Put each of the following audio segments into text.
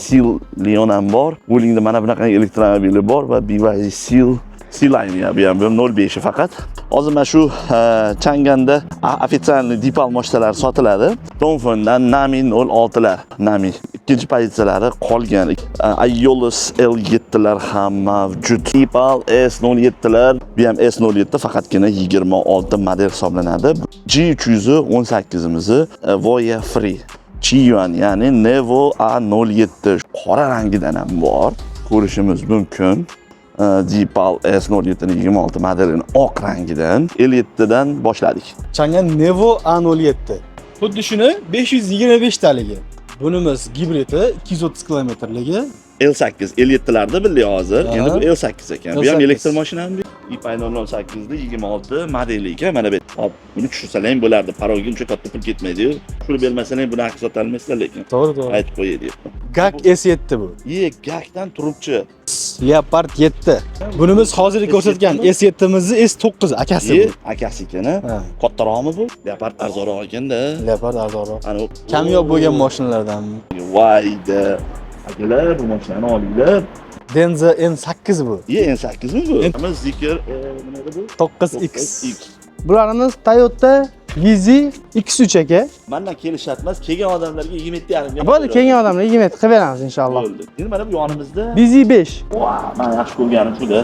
Seal Leon ham bor. Wulingda mana bunaqa elektromobili bor va BYD Seal Sealion, bu ham, bu ham 0.5 faqat. Hozir mana shu Changanda официальный Deepal mashinalar sotiladi. Dongfengdan Nami 06lar. Nami ikkinchi pozitsiyalari qolgan. Aeolus L7lar ham mavjud. Deepal S07lar, bu ham S07, faqatgina 26 model hisoblanadi. G318imizni Voyah Free. Chiyuan, ya'ni Nevo A07 qora rangidan ham bor. Ko'rishimiz mumkin. Deepal S07 ning 26 modelini oq rangidan. L7 dan boshladik. Changan Nevo A07. Xuddi shuni 525 taligi. Bunimiz gibridi, 230 kilometrligi. L8, L7larda bildik hozir. Endi bu L8 ekan. Bu ham L8. Elektr mashinami? Yipay 008 da 26 modeli ekan mana bu. Hop, buni tushirsalar ham bo'lardi. Parolga uncha katta pul ketmaydi-yu. Tushirib bermasalar ham buni haqi sotolmaysizlar lekin. To'g'ri. Aytib qo'yay deyapman. GAC S7 bu. Ye, GACdan turibchi. Leopard 7. Bunimiz hozirgi ko'rsatgan S7'imizni S9 akasi Ye, bu. Akasi ekan, a? Ha. Kattaroqmi bu? Leopard arzonroq ekanda. Leopard arzonroq. Ana Kamyob bo'lgan mashinalardan. Vayda. Akalar, bu mashinani olinglar. Denza N8 bu. Ye, N8 mi bu? Ama Zeekr nima edi bu? 9X. X. Bularimiz Toyota VZ X3 aka. Mandan kelish shart emas, kelgan odamlarga 27,5 ga. Bo'ldi, kelgan odamlar 20 qilib beramiz inshaalloh. Bo'ldi. Endi mana bu yonimizda VZ 5. Va, man yaxshi ko'rganim shuda.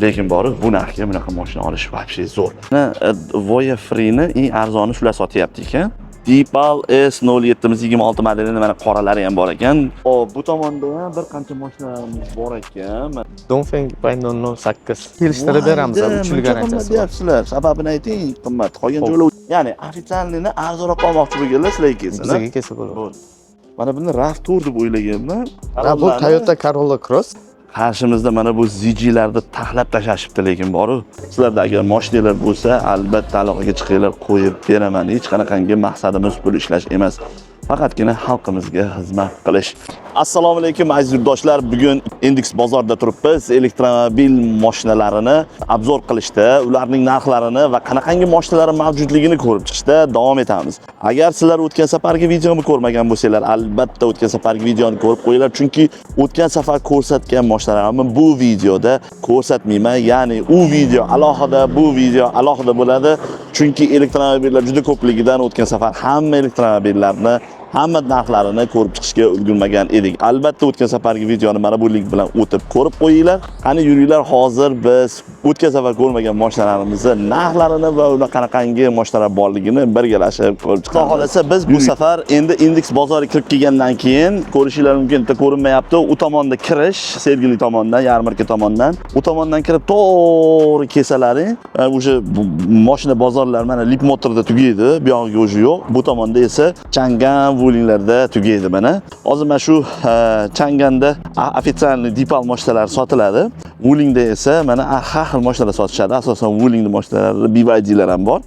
Lekin borib bu narxga bunaqa mashina olish вообще zo'r. Mana Voyah Freeni eng arzoni shular sotyapti ekan. Deepal S07 miz 26 modelini mana qoralari ham bor ekan. Hop, bu tomonda ham bir qancha mashinalarimiz bor ekan. Dongfeng Pi 008. Kelishtirib beramiz, Vayda, 3 yil muncha qimmat garantiyasi bor. deyapsizlar. Sababini ayting, qimmat. Qolgan joylar, ya'ni официальный ni arzonroq olmoqchi bo'lganlar sizlarga kelsin. A? Bizga kelsa bo'ladi. Bo'ldi. Mana buni RAV4 deb o'ylaganman. Ha, bu Toyota Corolla Cross. Qarshimizda mana bu ZG'larni taxlab tashlashibdi lekin boru. Sizlarda agar mashinalar bo'lsa, albatta aloqaga chiqinglar, qo'yib beraman. Hech qanaqangi maqsadimiz pul ishlash emas. Faqatgina xalqimizga xizmat qilish. Assalomu alaykum, aziz yurtdoshlar. Bugun Indeks bozorida turibmiz. Elektromobil mashinalarini обзор qilishda, ularning narxlarini va qanaqangi mashinalar mavjudligini ko'rib chiqishda davom etamiz. Agar sizlar o'tgan safargi videomni ko'rmagan bo'lsanglar, albatta o'tgan safargi videoni ko'rib qo'yinglar, chunki o'tgan safar ko'rsatgan mashinalarimni bu videoda ko'rsatmayman. Ya'ni u video alohida, bu video alohida bo'ladi. Chunki elektromobillar juda ko'pligidan o'tgan safar hamma elektromobillarni hamma narxlarini ko'rib chiqishga ulgurmagan edik. Albatta o'tgan safargi videoni mana bu link bilan o'tib ko'rib qo'yinglar. Qani yuringlar, hozir biz o'tgan safar ko'rmagan mashinalarimizni narxlarini va ular qanaqangi mashinalar borligini birgalashib ko'rib chiqamiz. Xudo xolasa, biz bu safar endi Indeks bozoriga kirib kelgandan keyin ko'rishinglar mumkin, bitta ko'rinmayapti. U tomonda kirish, Sergeli tomondan, yarmarka tomondan. U tomondan kirib to'g'ri kelsalaring, o'sha mashina bozorlar mana Leapmotorda tugaydi, bu yog'iga уже yo'q. Bu tomonda esa Changan, Wulinglarda tugaydi mana. Hozir mana shu Changanda официальный Deepal mashinalar sotiladi. Wulingda esa mana har xil mashinalar sotishadi. Asosan Wulingni mashinalari, BYDlar ham bor.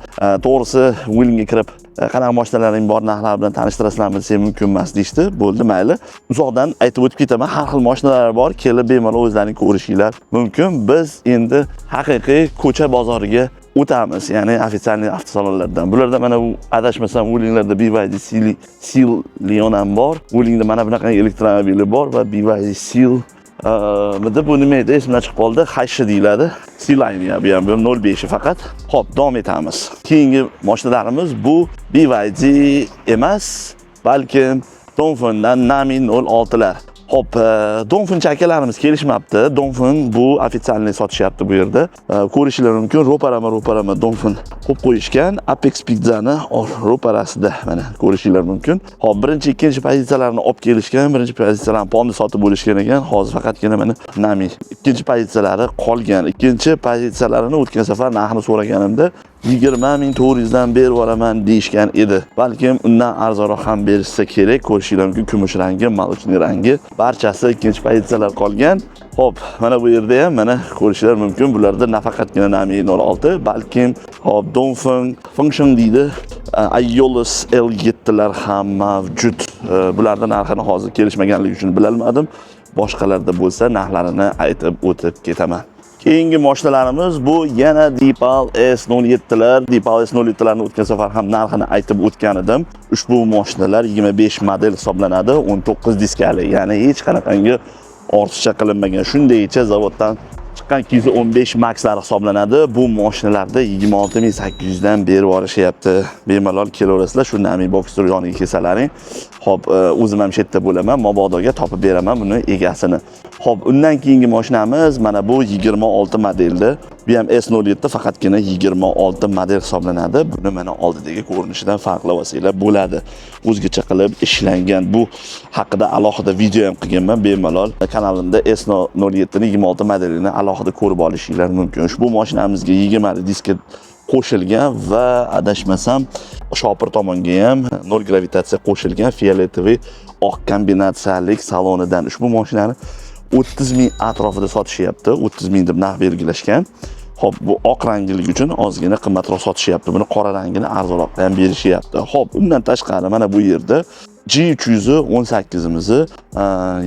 To'g'risi, Wulingga kirib qanaqa mashinalaring bor, narxlar bilan tanishtirasizlarmi desam, mumkin emas deyishdi. Bo'ldi, mayli. Uzoqdan aytib o'tib ketaman. Har xil mashinalar bor, kelib bemalol o'zlaring ko'rishinglar mumkin. Biz endi haqiqiy ko'cha bozoriga o'tamiz, ya'ni официальный avtosalonlardan. Bularda mana bu, adashmasam, Wulinglarda BYD Seal Leon ham bor. Wulingda mana bunaqa elektromobili bor va BYD Seal bu nima edi, esimdan chiqib qoldi. Hashi deyiladi. Sealion, bu ham, bu ham 0.5 faqat. Xo'p, davom etamiz. Keyingi mashinalarimiz bu BYD emas, balkim Dongfengdan Nami 06lar. Xo'p, Dongfengchi akalarimiz kelishmabdi. Dongfeng bu официальный sotishyapti bu yerda. Ko'rishinglar mumkin, ro'parama Dongfeng qo'yib qo'yishgan. Apex Pizzani ro'parasida mana ko'rishinglar mumkin. Xo'p, birinchi, ikkinchi pozitsiyalarni olib kelishgan, birinchi pozitsiyalarni полный sotib bo'lishgan ekan. Hozir faqatgina mana Nami ikkinchi pozitsiyalari qolgan. Ikkinchi pozitsiyalarini o'tgan safar narxini so'raganimda 20 400 dan berib yuboraman deyishgan edi. Balkim undan arzonroq ham berishsa kerak. Ko'rishinglar mumkin, kumush rangi, молочный rangi. Barchasi ikkinchi pozitsiyalar qolgan. Xo'p, mana bu yerda ham mana ko'rishinglar mumkin. Bularda nafaqatgina Nami 06, balkim hop Dongfeng Function deydi. Aeolus L7lar ham mavjud. Bularda narxini hozir kelishmaganligi uchun bilolmadim. Boshqalarda bo'lsa narxlarini aytib o'tib ketaman. Keyingi mashinalarimiz bu yana Deepal S07lar. Deepal S07larni o'tgan safar ham narxini aytib o'tgan edim. Ushbu mashinalar 25 model hisoblanadi, 19 diskali, ya'ni hech qanaqangi ortiqcha qilinmagan. Shundaycha zavoddan chiqqan 215 Maxlar hisoblanadi. Bu mashinalarda 26 800 dan berib yuborishyapti. Bemalol kelaverasizlar, shu Nami box yoniga kelsalaring. Xo'p, o'zim ham shu yerda bo'laman, mabodoga topib beraman buni egasini. Xo'p, undan keyingi mashinamiz mana bu 26 modelda. Bu ham S07, faqatgina 26 model hisoblanadi. Buni mana oldidagi ko'rinishidan farqlab olsanglar bo'ladi. O'zgacha qilib ishlangan. Bu haqida alohida video ham qilganman. Bemalol kanalimda S07 ni 26 modelini alohida ko'rib olishinglar mumkin. Ushbu mashinamizga 20 diska qo'shilgan va adashmasam shopir tomonga ham nol gravitatsiya qo'shilgan, фиолетовый oq kombinatsiyalik salonidan. Ushbu mashinani 30 ming atrofida sotishyapti. 30 ming deb narx belgilashgan. Xo'p, bu oq rangiligi uchun ozgina qimmatroq sotishyapti. Buni qora rangini arzonroqda ham berishyapti. Xo'p, undan tashqari mana bu yerda G318imizni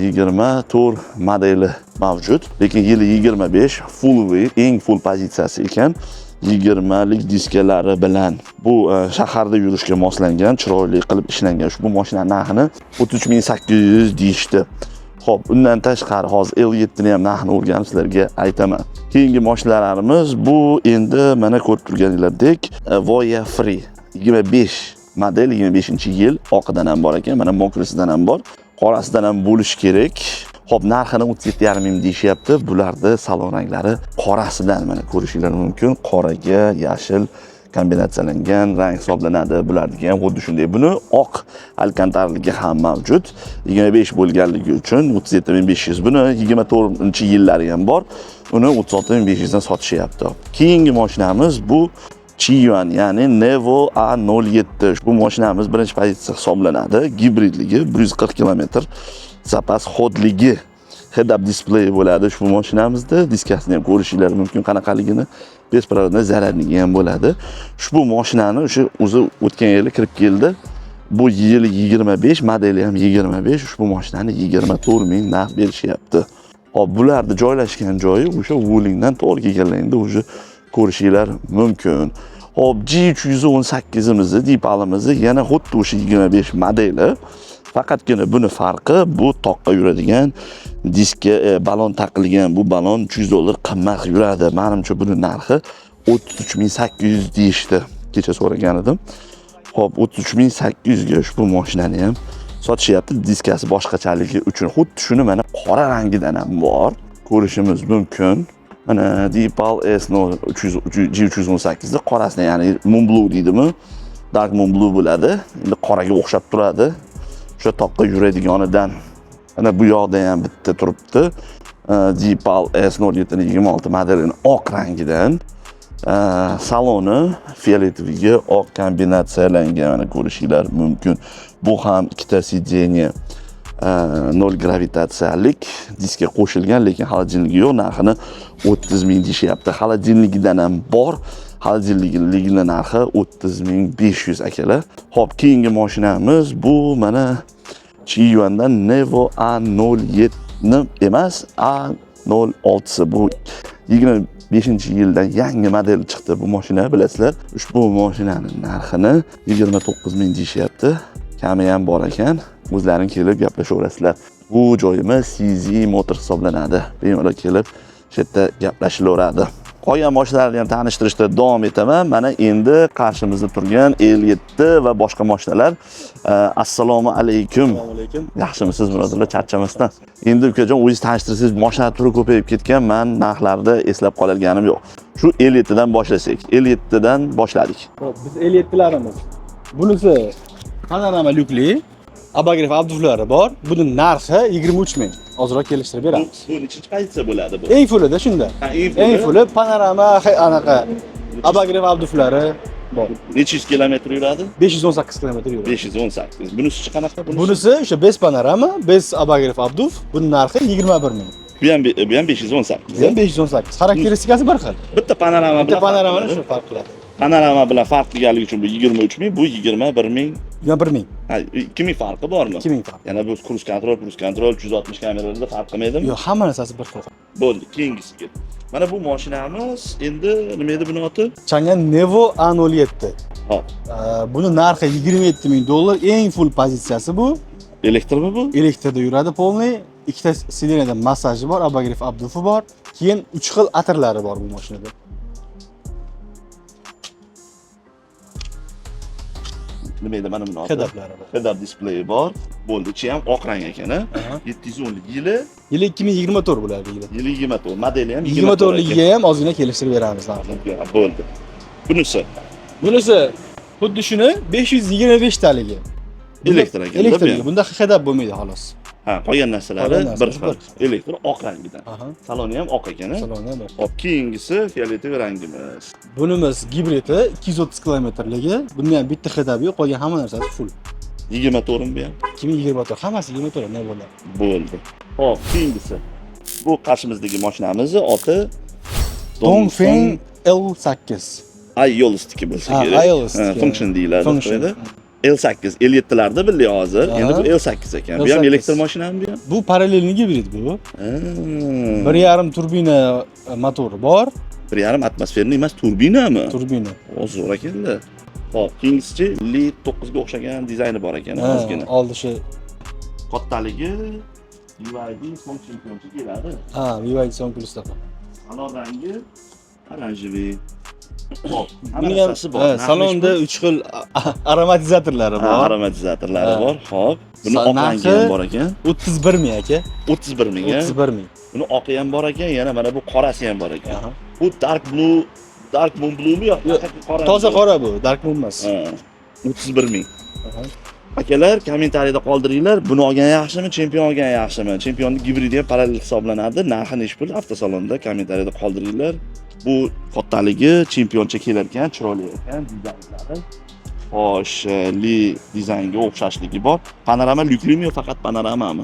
24 modeli mavjud, lekin yili 25, full V, eng full pozitsiyasi ekan. 20lik diskalari bilan bu shaharda yurishga moslangan, chiroyli qilib ishlangan. Ushbu mashina narxini 33 800 deyishdi. Xo'p, undan tashqari hozir L7 ni ham narxini o'rganib sizlarga aytaman. Keyingi mashinalarimiz bu endi mana ko'rib turganinglardek Voyah Free 25 model, 25-yil, oqidan ham bor ekan, mana мокрый sidan ham bor, qorasidan ham bo'lishi kerak. Xo'p, narxini 37,5 ming deyishyapti. Bularni salon ranglari qorasidan, mana ko'rishinglar mumkin. Qoraga yashil kombinatsiyalangan rang hisoblanadi. Bularniki ham xuddi shunday. Buni oq alkantaraligi ham mavjud. 25 bo'lganligi uchun 37 500. Buni 24-yillari ham bor. Uni 36 500 dan sotishyapti. Keyingi mashinamiz bu Chiyuan, ya'ni Nevo A07. Bu mashinamiz birinchi pozitsiya hisoblanadi. Gibridligi, 140 km запас ход ligi, head-up display bo'ladi ushbu mashinamizda. Diskasini ham ko'rishinglar mumkin qanaqaligini. Беспроводной зарядник i ham bo'ladi. Ushbu mashinani o'sha o'zi o'tgan yili kirib keldi. Bu yili 25, modeli ham 25. Ushbu mashinani 24 ming narx berishyapti. Xo'p, bularni joylashgan joyi o'sha Wulingdan to'g'ri kelganlarida уже ko'rishinglar mumkin. Xo'p, G318imizni, Deepalimizni yana xuddi o'sha 25 modeli. Faqatgina buni farqi bu toqqa yuradigan diska balon taqilgan. Bu balon 300 dollar qimmat yuradi. Menimcha, buni narxi 33 800 deyishdi. Kecha so'ragan edim. Xo'p, 33 800 ga ushbu mashinani ham sotishyapti, diskasi boshqachaligi uchun. Xuddi shuni mana qora rangidan ham bor. Ko'rishimiz mumkin. Mana Deepal S0 G318 ni qorasini, ya'ni Moon Blue deydimi? Dark Moon Blue bo'ladi. Endi qoraga o'xshab turadi. O'sha toqqa yuradiganidan. Mana bu yoqda ham bitta turibdi. Deepal S07 26 modelini oq rangidan. Saloni фиолетовый ga oq kombinatsiyalangan, mana ko'rishinglar mumkin. Bu ham ikkita сиденье, nol gravitatsiyalik diska qo'shilgan, lekin холодильник i yo'q. Narxini 30 ming deyishyapti. Холодильник idan ham bor. Холодильник ligini narxi 30 500, akalar. Xo'p, keyingi mashinamiz bu mana Chiyuandan Nevo A07 ni emas, A06, bu 25 yildan yangi model chiqdi bu mashina, bilasizlar. Ushbu mashinani narxini 29 ming deyishyapti. Kami ham bor ekan. O'zlaring kelib gaplashaverasizlar. Bu joyimiz CZ Motor hisoblanadi. Bemalol kelib shu yerda gaplashilaveradi. Qolgan mashinalarni ham tanishtirishda davom etaman. Mana endi qarshimizda turgan L7 va boshqa mashinalar. Assalomu alaykum. Assalomu alaykum. Yaxshimisiz, birodarlar, charchamasdan. Endi ukajon, o'zingiz tanishtirsangiz, mashina turi ko'payib ketgan, man narxlarni eslab qololganim yo'q. Shu L7 dan boshlasak. L7 dan boshladik. Xo'p, biz L7larimiz. Bunisi panorama lyukli, обогрев обдув lari bor. Buni narxi 23 ming. Ozroq kelishtirib beramiz. Bu nechinchi pozitsiya bo'ladi bu? Eng fullida shunda. Ha, eng Eng fulli panorama anaqa обогрев обдув lari bor. Necha yuz kilometr yuradi? 518 km yuradi. 518. Bunisi qanaqa? Bunisi? Bunisi o'sha без panorama, без обогрев обдув, buni narxi 21 ming. Bu ham 518. Bu ham 518. Xarakteristikasi bir xil. Bitta panorama Bitta bilan farq panoramani qiladi. shu farq qiladi. Panorama bilan farq qilganligi uchun bu 23 ming, bu 21 ming. 21 ming. Ha, 2 ming farqi bormi? 2 ming farq. Yana bu kruiz kontrol, kruiz kontrol, 360 kameralarda farq qilmaydimi? Yo'q, hamma narsasi bir xil. Bo'ldi, keyingisiga. Mana bu mashinamiz endi nima edi buni oti? Changan Nevo A07. Hop. Buni narxi 27 ming dollar. Eng full pozitsiyasi bu. Elektrmi bu? Elektrda yuradi полный. Ikkita сиденье da massaji bor, обогрев обдув i bor. Keyin 3 xil atirlari bor bu mashinada. Nima edi mana buni oti? Head-uplari bor. Head-up displayi bor. Bo'ldi, ichi ham oq rang ekan, a? Aha. 710 yili, Yili 2024 bo'ladi yili. yili 24, modeli ham 24 ligiga ham ozgina kelishtirib beramiz narxini. 24. Bo'ldi. Bunisi Bunisi xuddi shuni 525 taligi. Elektr ekan, Elektrligi. bu ham. Bunda head-up bo'lmaydi xolos. Ha, qolgan narsalari Qolgan bir narsasi xil. bir. Elektr oq rangidan. Aha. Saloni ham oq ekan, a? Saloni ham bir. Hop, keyingisi fioletoviy rangimiz. Bunimiz gibridi 230 kilometrligi. Bunda ham bitta head-up yo'q, qolgan hamma narsasi full. 24 mi bu ham? 2024 hammasi 24 ne bo'ladi. Bo'ldi. Hop, keyingisi. Bu qarshimizdagi mashinamizni oti Dongfeng L8. Aeolus-niki bo'lsa Ha, kerak. Aeolus-niki. Ha, Function deyiladi Function. Xitoyda. L8, L7larda bildik hozir. Aha. Endi bu L8 ekan. Bu ham L8. elektr mashinami bu ham? Bu parallelni gibrid bu. Ha. 1,5 turbina motori bor. 1,5 atmosferani emas, turbinami? Turbina. O, zo'r ekanda. Hop, keyingisichi Li 9 ga o'xshagan dizayni bor ekan Ha, ozgina. oldi shu. Kattaligi BYD Song chempionchi keladi. Ha, BYD Song Plus'da. Salon rangi оранжевый. Hop, hamma Buni ham narsasi bor. ha, Narxi salonda nechi 3 xil aromatizatorlari pul? Ha, bor. aromatizatorlari Ha. bor. Hop, buni oq rangi Narxi ham bor ekan. 31 ming aka. 31 ming. 31 ming. Buni oqi ham bor ekan, yana mana bu qorasi ham bor ekan. Aha. Bu dark blue, dark moon bluemi yo'q? Yo'q, Qora. Toza qora bu, dark moon emas. Ha, 31 ming. Aha. Akalar, kommentariyada qoldiringlar, buni olgan yaxshimi, chempion olgan yaxshimi? Chempionni gibridi ham parallel hisoblanadi. Narxi nechi pul? Avtosalonda kommentariyada qoldiringlar. Bu kattaligi chempioncha kelar ekan, chiroyli ekan dizaynlari. Xo'sh, li dizaynga o'xshashligi bor. Panorama lyuklimi yo faqat panoramami?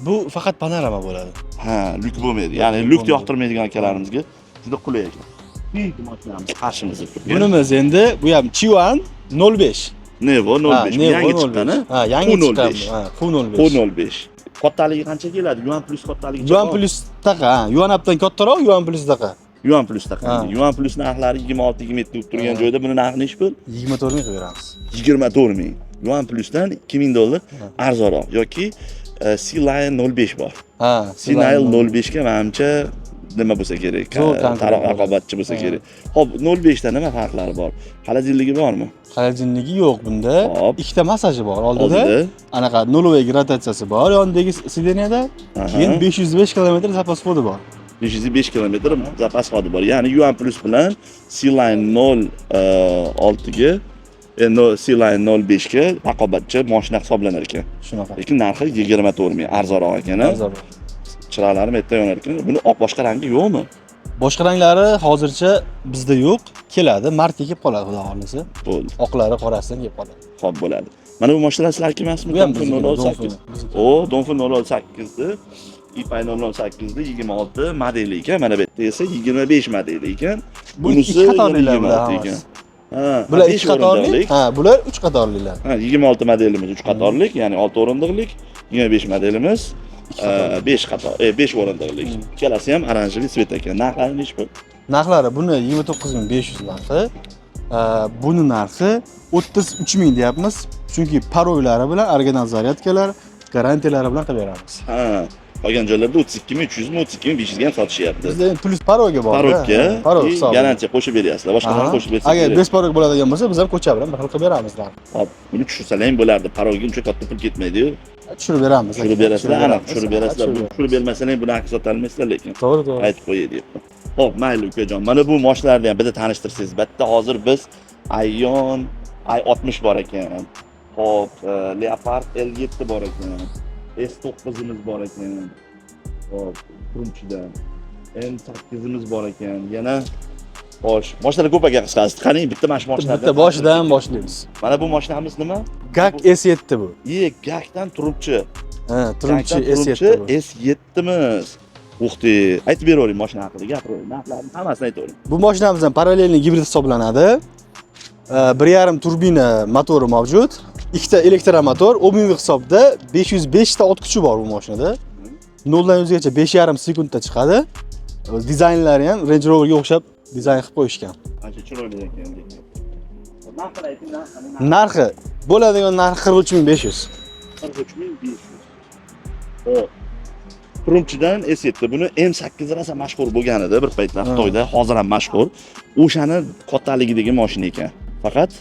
Bu faqat panorama bo'ladi. Ha, lyuk bo'lmaydi. Ya'ni Lyuk lyuk bo'lmaydi. yoqtirmaydigan akalarimizga juda qulay ekan. Keyingi mashinamiz qarshimizda turgan. Bunimiz endi bu ham Chiwan 05. Nevo 05. Ha, Nevo yangi 05. chiqqani. Ha, yangi Q05. chiqqan. Ha, Q05. Q05. Kattaligi qancha keladi? Yuan plus kattaligi. Yuan plus taqa, ha, Yuan appdan kattaroq, Yuan plus taqa. Yuan plus taqandi. Ha. Yuan plus narxlari 26 27 bo'lib turgan Ha. joyda buni narxi nechi pul? 24 ming qilib beramiz. 24 ming. Yuan plusdan 2000 dollar Ha. arzonroq yoki Sea Lion 05 bor. Ha, Sea Lion 05 ga manimcha nima bo'lsa kerak? Zo'r konkurent Taroq bo'ladi. raqobatchi bo'lsa Ha. kerak. Xo'p, 05 da nima farqlari bor? Xolodilnigi bormi? Xolodilnigi yo'q bunda. Hop. Ikkita massaji bor oldida. Oldida. Anaqa нулевой rotatsiyasi bor yonidagi сиденье da. Aha. Keyin 505 kilometr zapas xodi bor. 505 kilometr zapas xodi bor. Ya'ni Yuan Plus bilan Sea Lion 06 ga Sea Lion 05 ga raqobatchi mashina hisoblanar ekan. Shunaqa. Lekin narxi 24 ming arzonroq ekan. A? Arzonroq. Chiroqlari bu yerda yonar ekan. Buni oq boshqa rangi yo'qmi? Boshqa ranglari hozircha bizda yo'q. Keladi, martga kelib qoladi xudo xohlasa. Bo'ldi. Oqlari, qorasidan kelib qoladi. Xo'p bo'ladi. Mana bu mashinalar sizlarniki emasmi? Bu ham Dongfeng bizniki, 008. Dongfeng, bizniki. O, Dongfeng 008 ni Ipay 008 ni 26 modeli ekan. Mana bu yerda esa 25 modeli ekan. Bu Bunisi ikki qatorlilar yana bular 26 ekan. hammasi. Ha, Bular besh ikki qatorli, o'rindiqlik. ha, bular uch qatorlilar. Ha, 26 modelimiz 3 qatorlik, ya'ni 6 o'rindiqlik, 25 modelimiz 5 qator, 5 o'rindiqlik. Ikkalasi ham оранжевый цвет ekan. Narxlari nechi pul? Narxlari buni 29500 narxi. Buni narxi 33 ming deyapmiz. Chunki parollari bilan, original zaryadkalar, garantiyalari bilan qilib beramiz. Ha, qolgan joylarda 32300 mi, 32500 ga ham sotishyapti. Bizda endi plyus parolga bor. Parolga, parol и hisobi. garantiya qo'shib beryapsizlar. Boshqalarni Aha. qo'shib bersa Agar kerak. bez parol bo'ladigan bo'lsa, biz ham ko'cha bilan bir xil qilib beramiz narx. Hop, buni tushirsalar ham bo'lardi. Parolga uncha katta pul ketmaydi-yu. Tushirib beramiz. Tushirib berasizlar, aniq tushirib berasizlar. Tushirib Tushirib bermasalar ham buni haqi sotolmaysizlar lekin. To'g'ri, to'g'ri. Aytib qo'yay deyapman. Xo'p, mayli ukajon. Mana bu mashinalarni ham bitta tanishtirsangiz. Bitta hozir biz Aion i60 bor ekan. Xo'p, Leopard L7 bor ekan. S9'imiz bor ekan. Xo'p, Trumchidan M8'imiz bor ekan. Yana xo'sh, mashinalar ko'p ekan qisqasi. Qani bitta mana shu mashinalardan. Bitta boshidan boshlaymiz. Mana bu mashinamiz nima? GAC S7 bu. Ye, GACdan turibchi. Ha, Trumchi GACdan S7 bu. S7'miz. Uxti, aytib beravering mashina haqida, gapiravering. Narxlarini hammasini aytavering. Bu mashinamiz ham parallelniy gibrid hisoblanadi. 1,5 turbina motori mavjud. Ikkita elektromotor, umumiy hisobda 505 ta ot kuchi bor bu mashinada. 0 dan 100 gacha 5,5 sekundda chiqadi. O'zi dizaynlari ham Range Roverga o'xshab dizayn qilib qo'yishgan. Ancha chiroyli ekan lekin. Narxini ayting, narxini. Narxi bo'ladigan narxi 43500. 43500. Xo'p. Urumchidan S7, buni M8 rosa mashhur bo'lgan edi bir paytlar Xitoyda, hozir ham mashhur. O'shani kattaligidagi mashina ekan. Faqat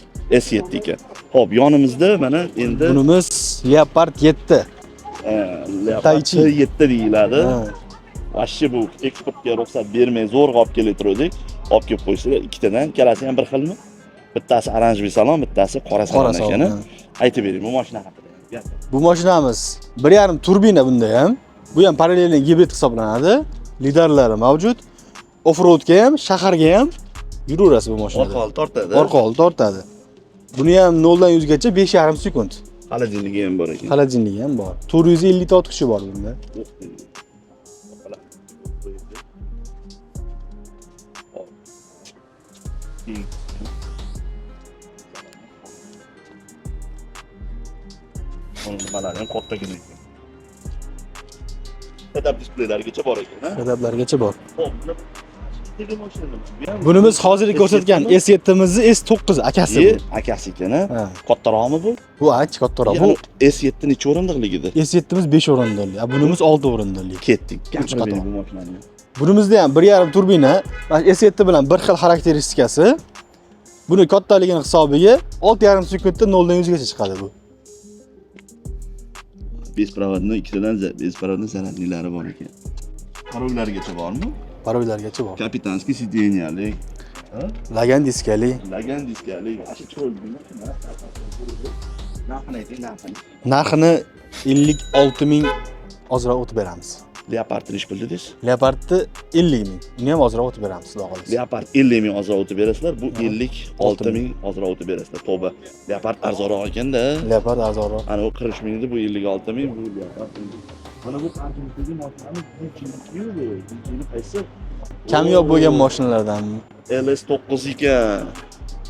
S7 ekan. Xo'p, yonimizda mana endi Bunimiz Leopard 7. Leopard Taichi. 7 deyiladi. Ha. Вообще bu eksportga ruxsat bermay zo'rg'a olib kelaverdik. Olib kelib qo'yishdilar ikkitadan, ikkalasi ham bir xilmi? Bittasi оранжевый salon, bittasi qora Qora salon salon. ekan. Ha. Aytib bering bu mashina haqida. Gap. Bu mashinamiz 1.5 turbina bunda ham. Bu ham параллельный gibrid hisoblanadi. Lidarlari mavjud. Off-roadga ham, shaharga ham yuraverasiz bu mashinada. Orqa oldi tortadi. Orqa oldi tortadi. Buni ham 0 dan 100 gacha 5.5 sekund. Холодильник i ham bor ekan. Холодильник i ham bor. 450 ta ot kuchi bor bunda. Ух ты. Hoppala. Hop. Keyin. Uni nimalari ham kattagina ekan. Head-up displeylarigacha bor ekan, ha? Head-uplargacha bor. Xo'p, buni nega mashina nima? Bu ham Bunimiz hozirgi ko'rsatgan S7 mi? S7'mizni S9 akasi E, bu. akasi ekan, ha? Ha. Kattaroqmi bu? Bu ancha kattaroq. Bu Bu S7 necha o'rindiqligidi? S7'miz 5 o'rindiqli, a bunimiz 6 o'rindiqli. Ketdik. Uch Gapirib qator. bering bu mashinani. Bunimizda ham 1.5 turbina, mana S7 bilan bir xil xarakteristikasi. Buni kattaligini hisobiga 6.5 sekundda 0 dan 100 gacha chiqadi bu. Беспроводной ikkitadan беспроводной зарядник lari bor ekan. Порог larigacha bormi? Порог largacha bor. Капитанский сиденья li, Lagan diskali. Lagan diskali, asha chiroyli mashina. Narxini ayting, narxini. Narxini 56 ming ozroq o'tib beramiz. Leopard nechi pul dedingiz? Leopardni 50 ming. Uni ham ozroq o'tib beramiz, xudo xohlasa. Leopard 50 ming ozroq o'tib berasizlar, bu 56 ming ozroq o'tib berasizlar. Tavba. Leopard arzonroq ekanda. Leopard arzonroq. Ana u 40 ming edi, bu 56 ming, bu Leopard. Mana bu qarshimizdagi mashinamiz GTQ bu. GTni qaysi? Kamyob bo'lgan mashinalardan. LS9 ekan.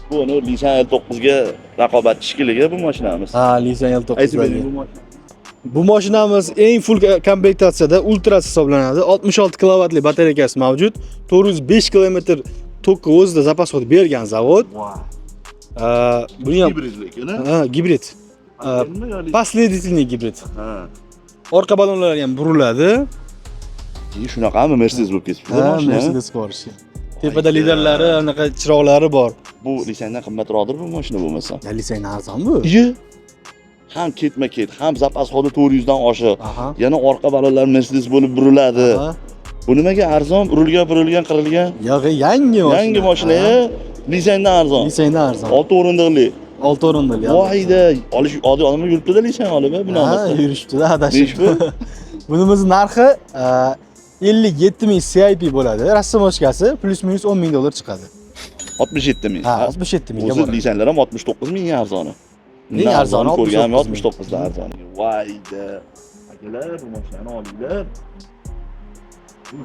Bu uni Nissan L9 ga raqobatchi shekilli bu mashinamiz. Ha, Nissan L9. Aytib bering bu mashina. Bu mashinamiz eng full komplektatsiyada ultra hisoblanadi. 66 kilovatli batareykasi mavjud. 405 km tokka o'zida запас ход bergan zavod. Buni ham Gibrid lekin, ha? Ha, gibrid. Последовательный gibrid. Ha. Orqa balonlar ham buriladi. Shunaqami Mercedes bo'lib ketibdi Ha, mashina? Mercedes ko'rishi. Tepada lidarlari, anaqa chiroqlari bor. Bu Nissandan qimmatroqdir bu mashina bo'lmasa. Ya Nissan arzon bu. Iye. Ham ketma-ket, ham запас ход i 400 dan oshiq. Yana orqa balonlar Mercedes bo'lib buriladi. Bu nimaga arzon? Urilgan, burilgan, qirilgan. Yo'q, yangi mashina. Yangi mashina, Nissandan arzon. Nissandan arzon. 6 o'rindiqli. 6 o'rindiqli. Voyda, olish oddiy odamlar yuribdi-da Nissan olib, buni Ha, olmasdan. yurishibdi-da adashib. Nechi pul? Bunimiz narxi 57 ming CIP bo'ladi. Растаможка si плюс-минус 10 ming dollar chiqadi. 67 ming. Ha, 67 mingga O'zi boradi. Nissanlar ham 69 ming arzoni. Eng arzoni ko'rganim 69 ming. 69 da arzoni. Voyda. Akalar, bu mashinani olinglar. Bu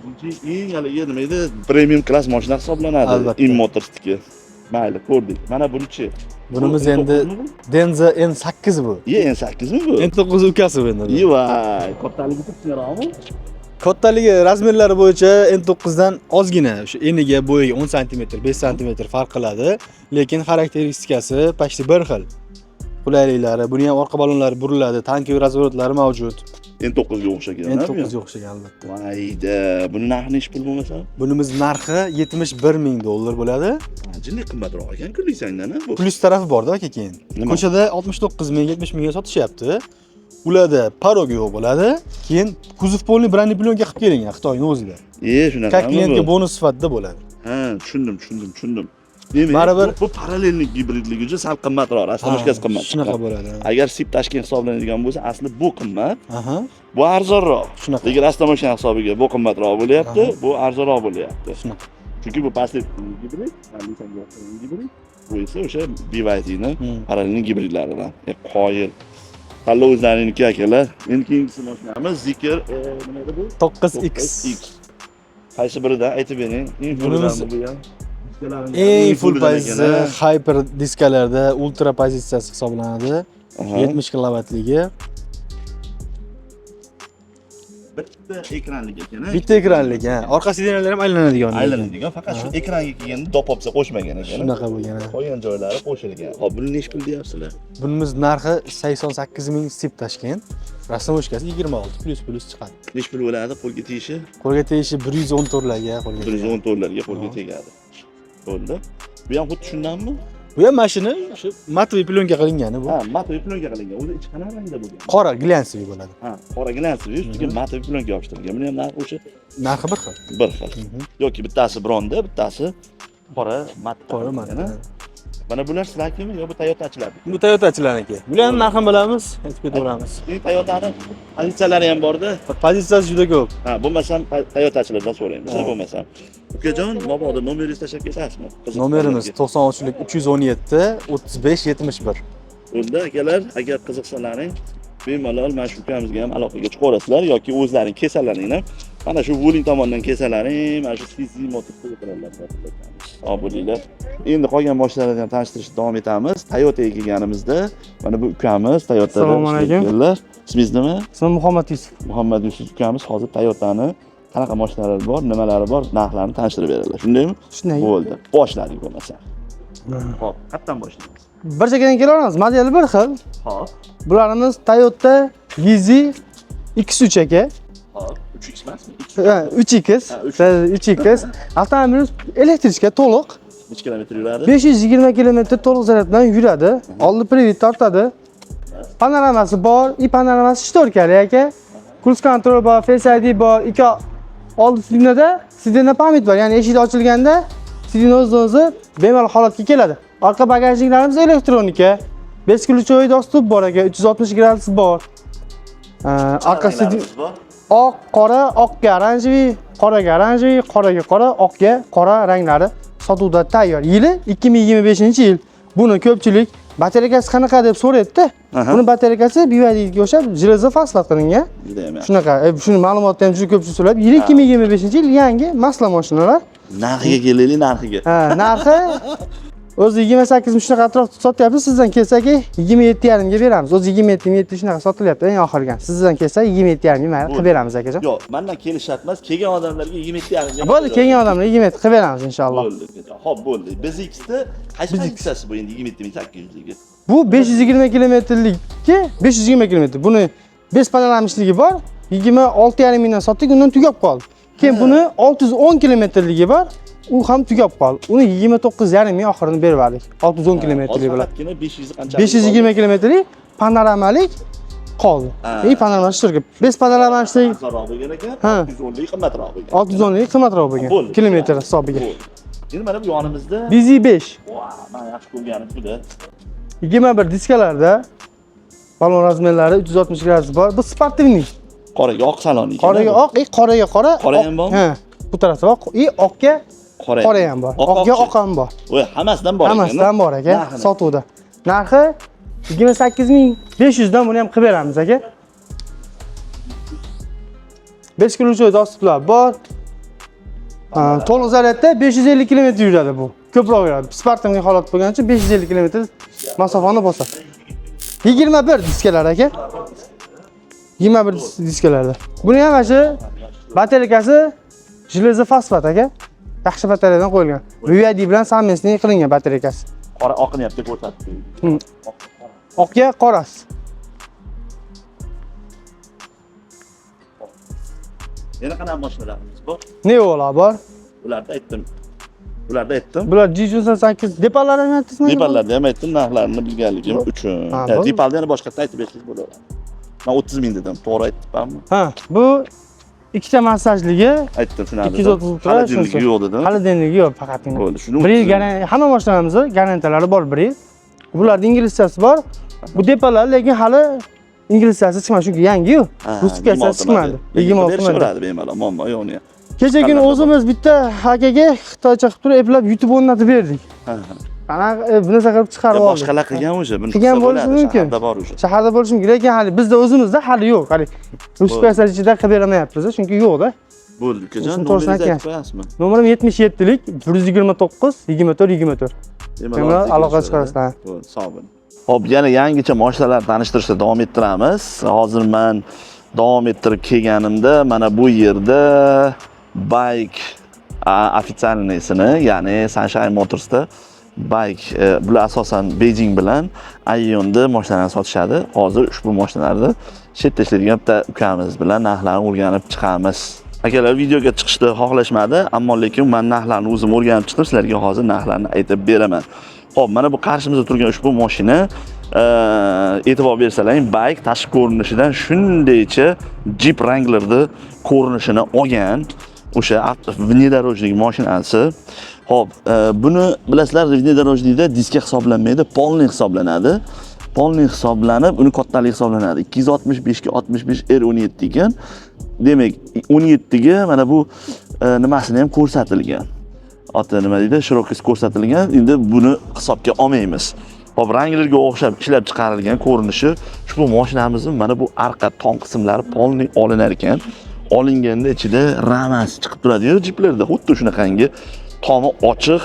eng haligi nima edi? Premium klass mashina hisoblanadi. Albatta. In Motorsniki. Mayli, ko'rdik. Mana bunichi. Bunimiz Bu endi N9 mi bu? Denza N8 bu. Ye, N8 mi bu? N9 ukasi bu endi. Voy, kattaligi kichkinaroqmi? Kattaligi размер lari bo'yicha N9 dan ozgina o'sha eniga bo'yiga 10 sm, 5 sm farq qiladi, lekin xarakteristikasi почти bir xil. Qulayliklari, buni ham orqa balonlari buriladi, танковый разворот lari mavjud. N9 ga o'xshagan. N9 ga o'xshagan albatta. Vayda, buni narxi nechi pul bo'lmasa? Bunimiz narxi 71 ming dollar bo'ladi. Jinni qimmatroq ekan-ku Nissandan, bu. Plyus tarafi borda aka keyin. Nima? Ko'chada 69 ming, 70 mingga sotishyapti. Ularda порог yo'q bo'ladi. Keyin kuzov полный бронеплёнка qilib kelingan Xitoyning o'zida. E, shunaqa. Как клиент ga bonus sifatida bo'ladi. Ha, tushundim, tushundim, tushundim. Demak, Baribir- bu параллельный gibridligi uchun sal qimmatroq, растаможка si qimmat. Shunaqa bo'ladi. Agar SIP Tashkent hisoblanadigan bo'lsa, asli bu qimmat, bu arzonroq. Shunaqa. Lekin растаможка hisobiga bu qimmatroq bo'lyapti, bu arzonroq bo'lyapti. Shunaqa. Chunki bu последовательный gibrid, Nissanga o'xshagan gibrid. Bu esa o'sha BYDni параллельный gibridlaridan. Qoyil. Tanlov o'zlariniki akalar. Endi keyingisi mashinamiz Zeekr, nima edi bu? 9X. 9X. Qaysi biridan aytib bering. Eng Bunimiz fulidan bu ham. Eng full fulidan pozitsiya ekan, hyper diskalarda ultra pozitsiyasi hisoblanadi. ha? 70 kilovattligi. Bitta ekranlik ekan, a? Bitta ekranlik, ha. Orqa сиденья lar ham aylanadigan. Aylanadigan, faqat shu ekranga kelganda допотса qo'shmagan ekan. Shunaqa bo'lgan, ha. Qolgan joylari qo'shilgan. Hop, buni nechi pul deyapsizlar? Bunimiz narxi 88 ming sip Toshkent. Растаможка si 26 плюс плюс chiqadi. Nechi pul bo'ladi qo'lga tegishi? Qo'lga tegishi 114 larga qo'lga. 114 larga qo'lga tegadi. Bo'ldi. Bu ham xuddi shundanmi? Bu ham mashina shu матовый пленка qilingani bu. Ha, матовый пленка qilingan. O'zi ichi qanaqa rangda bo'lgan? Qora глянцевый bo'ladi. Ha, qora глянцевый, ustiga матовый пленка yopishtirilgan. Buni ham narxi o'sha Narxi bir xil. Bir xil. Yoki bittasi bronda, bittasi qora mat. Qora mat. Mana bular sizlarnikimi yo bu Toyotachilar? Bu Toyotachilarniki. Bularning narxini bilamiz, aytib ketaveramiz. Bu Toyotani pozitsiyalari ham borda. Pozitsiyasi juda ko'p. Ha, bo'lmasam Toyotachilardan so'raymiz, bo'lmasam. Ukajon, mabodo nomeringizni tashlab ketasizmi? Qiziq Nomerimiz odamlarga. 93 317 35 71. Unda akalar, agar qiziqsalaring, bemalol mana shu ukamizga ham aloqaga chiqaverasizlar yoki o'zlaring kelsalaring ham mana shu Wuling tomondan kelsalaring, mana shu CZ Motorsda o'tiradilar. Sog' bo'linglar. Endi qolgan mashinalarni ham tanishtirishda davom etamiz. Toyotaga kelganimizda mana bu ukamiz Toyotada Assalomu alaykum. ishlaydiganlar. Ismingiz nima? Ismim Muhammad Yusuf. Muhammad Yusuf ukamiz hozir Toyotani qanaqa mashinalar bor, nimalari bor, narxlarini tanishtirib beradilar. Shundaymi? Shunday. Bo'ldi. Boshladik bo'lmasa. Xo'p, qayerdan boshlaymiz? Bir chekkadan kelaveramiz. Modeli bir xil. Xo'p. Bularimiz Toyota YZ X3 aka. Xo'p, 3x emasmi? Ha, 3X. Ha, 3X. 3X. Avtomobilimiz электричка to'liq. Necha kilometr yuradi? 520 kilometr to'liq zaryad bilan yuradi. Oldi привод tortadi. Panoramasi bor, и panoramasi шторка li aka. Круиз контроль bor, Face ID bor, ikki oldi сиденье da сиденье память bor. Ya'ni eshik ochilganda сиденье o'zidan o'zi bemalol holatga keladi. Orqa bagajniklarimiz elektronika. Бесключевой доступ bor aka, 360 gradus bor. Orqa сиденье Ranglarimiz bor. Oq, qora, oqga оранжевый, qoraga оранжевый, qoraga qora, oqga qora ranglari sotuvda tayyor. Yili 2025-yil. Buni ko'pchilik batareykasi qanaqa deb so'raydi-da. Aha. Buni batareykasi BYDga o'xshab железофосфат qilingan. Juda ham yaxshi. Shunaqa, shuni ma'lumotni ham juda ko'pchilik so'rayapti. Yili 2025-yil yangi masla mashinalar. Narxiga kelaylik, narxiga. Ha, narxi o'zi 28 ming shunaqa atrofda sotyapmiz. Sizdan kelsak 27,5 ga beramiz. O'zi 27 7 shunaqa sotilyapti eng oxirgi. Sizdan kelsa 27,5 ga mayli qilib beramiz, akajon. Yo'q, mendan kelish shart emas. Kelgan odamlarga 27,5 ga. Bo'ldi, kelgan odamlar 27 qilib beramiz inshaalloh. Bo'ldi. Xo'p, bo'ldi. BZX-da qaysi pozitsiyasi bu endi 27 800 ligi? Bu 520 kilometrlikki, 520 kilometr. Buni 5 панорамный ligi bor. 26,5 mingdan sotdik, undan tugab qoldi. Keyin buni 610 kilometrligi bor. U ham tugab qoldi. Uni 29,5 ming oxirini berib yubordik. 610 kilometrlik bilan. Faqatgina 500 qancha? 520 kilometrlik panoramalik qoldi. Ha. И panorama шторка. 5 панорамный Arzonroq bo'lgan ekan, Ha. 610 lik qimmatroq bo'lgan. 610 lik qimmatroq bo'lgan. Bo'ldi. Kilometr hisobiga. Bo'ldi. Endi mana bu yonimizda BZ5 Voa, man yaxshi ko'rganim shuda. 21 diskalarda balon размер lari 360 gradus bor. Bu спортивный. Qoraga oq salon ekan. Qoraga oq, и qoraga qora. Qora ham bormi? Ha. Bu tarafda bor. И oqga Qora. qora ham bor. Oqga oq ham bor. Voy, hammasidan bor ekan. Hammasidan bor aka, Narxini? Sotuvda. Narxi 28 500 dan buni ham qilib beramiz, aka. 5 ключевой доступ lar bor. Ha, to'liq zaryadda 550 km yuradi bu. Ko'proq yuradi. Спортивный holat bo'lgani uchun 550 km masofani bosadi. 21 diskalar, aka. 21 diskalarda. Buni ham mana shu batareykasi железофосфат, aka. Yaxshi batareyadan qo'yilgan. BYD bilan совместный qilingan batareykasi. Qora oqini ham ko'rsatdi. Oqga qorasi. Yana qanaqa mashinalarimiz bor? Neo'lar bor. Ularda aytdim. Ularda aytdim. Bular G98 Deepal'lar ham aytdingizmi? Deepallarda ham aytdim narxlarini bilganligim uchun. Ha, bo'ldi. Deepalda yana boshqatdan aytib bersangiz bo'ladi. Men 30 ming dedim. To'g'ri aytibmanmi? Ha, bu ikkita massajligi Aytdim shuni. 230 turadi. Холодильник i yo'q dedim. Холодильник i yo'q faqatgina. Bo'ldi. Shuni Bir yil 30 ming. hamma mashinamizda garantiyalari bor bir yil. Bularda inglizchasi bor. Bu Deepal'lar lekin hali inglizchasi chiqmadi, chunki yangi-yu. Ha, Rusifikatsiyasi 26 chiqmadi. model. 26 model. Berishaveradi bemalol, muammo yo'q uni. Kecha kuni Qanaqa o'zimiz bitta akaga xitoycha qilib turib eplab YouTube o'rnatib berdik. Ha, ha. Qanaqa bu narsa qilib chiqarib Ya oldik. boshqalar qilgan уже. Buni Qilgan qilsa bo'lishi bo'ladi, mumkin. shaharda bor уже. Shaharda bo'lishi mumkin, lekin hali bizda o'zimizda hali yo'q. Hali rusifikatsiya ichida qilib berolmayapmiz, chunki yo'q-da. Bo'ldi, ukajon, Shuni to'g'risini nomeringizni aytib aytgan. qo'yasizmi? Nomerim 77lik 129 24 24. Bemalol aloqa kelishadi. chiqarasizlar. Bo'ldi, sog' bo'ling. Xo'p, yana yangicha mashinalar tanishtirishda davom ettiramiz. Hozir men Davom ettirib kelganimda mana bu yerda BAIC официальный sini, ya'ni Sunshine Motorsda BAIC, bular asosan Beijing bilan Aiyonda mashinalarni sotishadi. Hozir ushbu mashinalarni shu yerda ishlaydigan bitta ukamiz bilan narxlarni o'rganib chiqamiz. Akalar videoga chiqishni xohlashmadi, ammo lekin men narxlarni o'zim o'rganib chiqdim, sizlarga hozir narxlarni aytib beraman. Xo'p, mana bu qarshimizda turgan ushbu mashina, e'tibor bersalaring, BAIC tashqi ko'rinishidan shundaycha Jeep Wranglerni ko'rinishini olgan o'sha внедорожник mashinasi. Xo'p, buni bilasizlar, внедорожник da diska hisoblanmaydi, полный hisoblanadi. Полный hisoblanib, uni kattaligi hisoblanadi. 265 ga 65 R17 ekan. Demak, 17 ga mana bu nimasini ham ko'rsatilgan. Oti nima deydi? Широкость ko'rsatilgan. Endi buni hisobga olmaymiz. Xo'p, Wranglerga o'xshab ishlab chiqarilgan ko'rinishi ushbu mashinamizning mana bu arqa tom qismlari полный olinar ekan. Olinganda ichida ramasi chiqib turadi-yu jiplarda, xuddi shunaqangi tomi ochiq,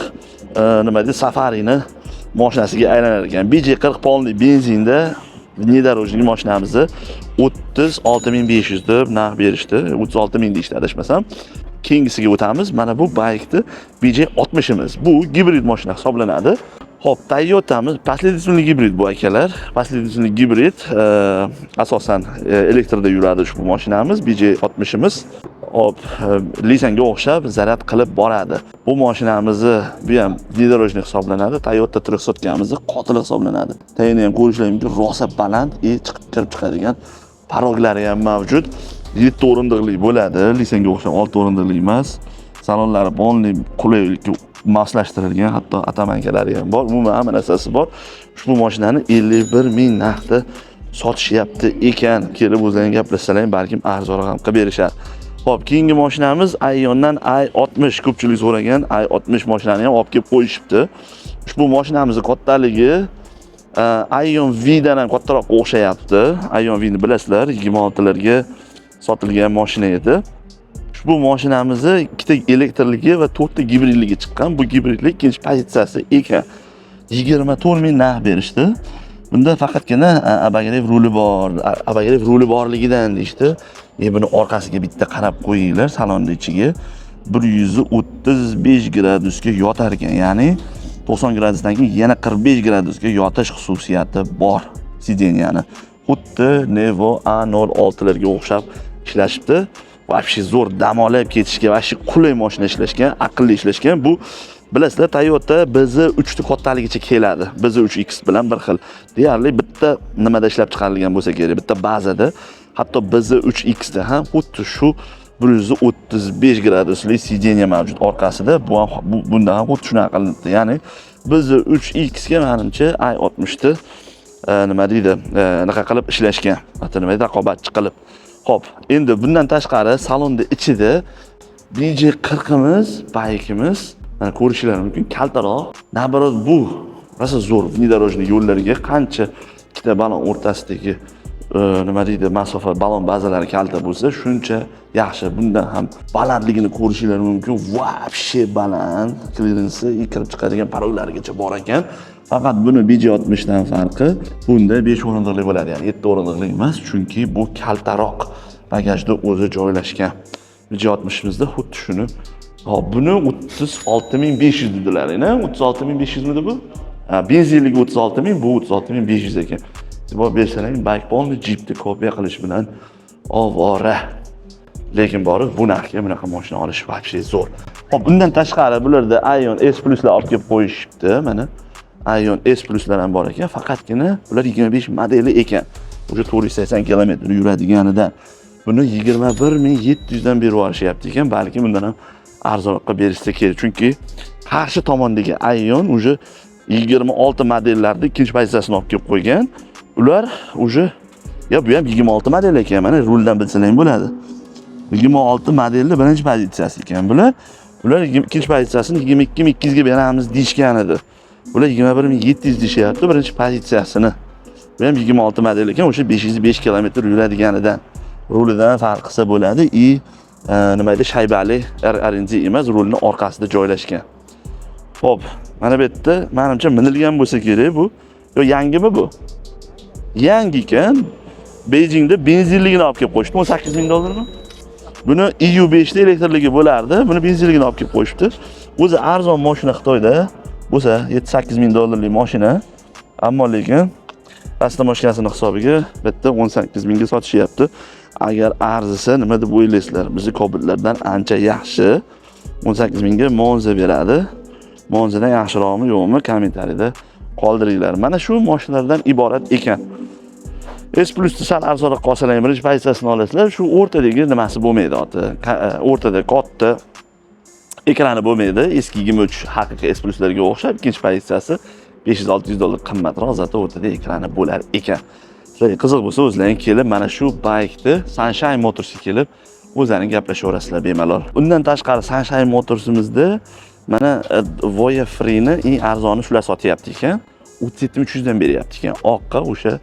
nima deydi, safarini mashinasiga aylanar ekan. BJ40 полный benzinda внедорожник mashinamizni 36 500 deb narx berishdi. 36 ming deyishdi, adashmasam. Keyingisiga o'tamiz. Mana bu BAICni BJ60imiz. Bu gibrid mashina hisoblanadi. Xo'p, Toyota'miz последовательный gibrid bu, akalar. Последовательный gibrid, asosan elektrda yuradi ushbu mashinamiz BJ60imiz. Xo'p, Lisanga o'xshab zaryad qilib boradi. Bu mashinamizni, bu ham внедорожник hisoblanadi. Toyota 300 mizni qotili hisoblanadi. Tagini ham ko'rishlaring mumkin, rosa baland и chiqib kirib chiqadigan порог lari ham mavjud. 7 o'rindiqli bo'ladi. Lisanga o'xshab 6 o'rindiqli emas. Salonlari полный qulaylikka moslashtirilgan, hatto оттоманка lari ham bor. Umuman hamma narsasi bor. Ushbu mashinani 51 ming narxda sotishyapti ekan. Kelib o'zlaring gaplashsalar ham, balkim arzonroq ham qilib berishar. Xo'p, keyingi mashinamiz Aiyondan i60, ko'pchilik so'ragan i60 mashinani ham olib kelib qo'yishibdi. Ushbu mashinamizni kattaligi Aion V'dan ham kattaroq o'xshayapti. Aion V'ni bilasizlar, 26larga sotilgan mashina edi. Ushbu mashinamizni ikkita elektrligi va to'rtta gibridligi chiqqan. Bu gibridlik ikkinchi pozitsiyasi ekan. 24 ming narx berishdi. Bunda faqatgina обогрев ruli bor, обогрев ruli borligidan deyishdi. Buni orqasiga bitta qarab qo'yinglar, salonni ichiga 135 gradusga yotar ekan, ya'ni 90 gradusdan keyin yana 45 gradusga yotish xususiyati bor сиденья ni. Xuddi Nevo A06 larga o'xshab ishlashibdi. Вообще zo'r dam olib ketishga вообще qulay mashina ishlashgan, aqlli ishlashgan. Bu, bilasizlar, Toyota BZ3 ni kattaligicha keladi. BZ3X bilan bir xil. Deyarli bitta nimada ishlab chiqarilgan bo'lsa kerak, bitta bazada. Hatto BZ3X da ham xuddi shu 135 gradusli сиденье mavjud orqasida. Bu ham bunda ham xuddi shunaqa qilinibdi. Ya'ni BZ3X ga menimcha i60 ni nima deydi, anaqa qilib ishlashgan. Hatto nima deydi, raqobatchi qilib. Xo'p, endi bundan tashqari salonda ichida BJ40imiz, BAICimiz, mana ko'rishinglar mumkin, kaltaroq. Наоборот, bu rosa zo'r внедорожный yo'llarga, qancha ikkita balon o'rtasidagi nima deydi, masofa, balon bazalari kalta bo'lsa, shuncha yaxshi. Bundan ham balandligini ko'rishinglar mumkin. Вообще baland. Klirensi kirib chiqadigan порог larigacha bor ekan. Faqat buni BJ60 dan farqi, bunda 5 o'rindiqli bo'ladi, ya'ni 7 o'rindiqli emas, chunki bu kaltaroq bagajda o'zi joylashgan. BJ60imizda xuddi shuni. Hop, buni 36 500 dedilar, ina 36 500 midi bu? Ha, benzinligi 36 ming, bu 36 500 ekan. E'tibor bersalaring, BAIC полный Jeepni kopiya qilish bilan ovora. Lekin borib bu narxga bunaqa mashina olish вообще zo'r. Hop, undan tashqari bularda Aion S Pluslar olib kelib qo'yishibdi, mana. Aion S Pluslar ham bor ekan, faqatgina bular 25 modeli ekan. O'sha 480 kilometr yuradiganidan. Buni 21 700 dan berib yuborishyapti ekan, balki bundan ham arzonroqqa berishsa kerak. Chunki qarshi tomondagi Aion уже 26 modellarda ikkinchi pozitsiyasini olib kelib qo'ygan. Ular уже, ya bu ham 26 model ekan, mana ruldan bilsalang bo'ladi. 26 modelni birinchi pozitsiyasi ekan bular. Ular ikkinchi pozitsiyasini 22 200 ga beramiz deyishgan edi. Bular 21 700 deyishyapti birinchi pozitsiyasini. Bu ham 26 model ekan, o'sha 505 kilometr yuradiganidan. Rulidan farq qilsa bo'ladi. И nima edi, shaybali RNG emas, rulni orqasida joylashgan. Xo'p, mana bu yerda menimcha minilgan bo'lsa kerak bu. Yo, yangimi bu? Yangi ekan. Beijingda benzinligini olib kelib qo'yishdi. 18 ming dollarmi? Buni EU5 da elektrligi bo'lardi. Buni benzinligini olib kelib qo'yishibdi. O'zi arzon mashina Xitoyda bo'lsa 7-8 ming dollarlik mashina. Ammo lekin растаможка sini hisobiga bitta 18 mingga sotishyapti. Agar arzisa, nima deb o'ylaysizlar? Bizni Cobaltlardan ancha yaxshi. 18 mingga Monza beradi. Monzadan yaxshiroqmi, yo'qmi, kommentariyada qoldiringlar. Mana shu mashinalardan iborat ekan. S Plusni sal arzonroq qolsalar ham birinchi pozitsiyasini olasizlar. Shu o'rtadagi nimasi bo'lmaydi oti. O'rtada katta ekrani bo'lmaydi. Eski 23 haqiqiy S Pluslarga o'xshab ikkinchi pozitsiyasi 500-600 dollar qimmatroq, зато o'rtada ekrani bo'lar ekan. Sizlarga qiziq bo'lsa, o'zlaring kelib mana shu baykni Sunshine Motorsga kelib o'zlaring gaplashaverasizlar bemalol. Undan tashqari Sunshine Motorsimizda mana Voyah Freeni eng arzoni shular sotyapti ekan. 37 300 dan beryapti ekan. Oqqa o'sha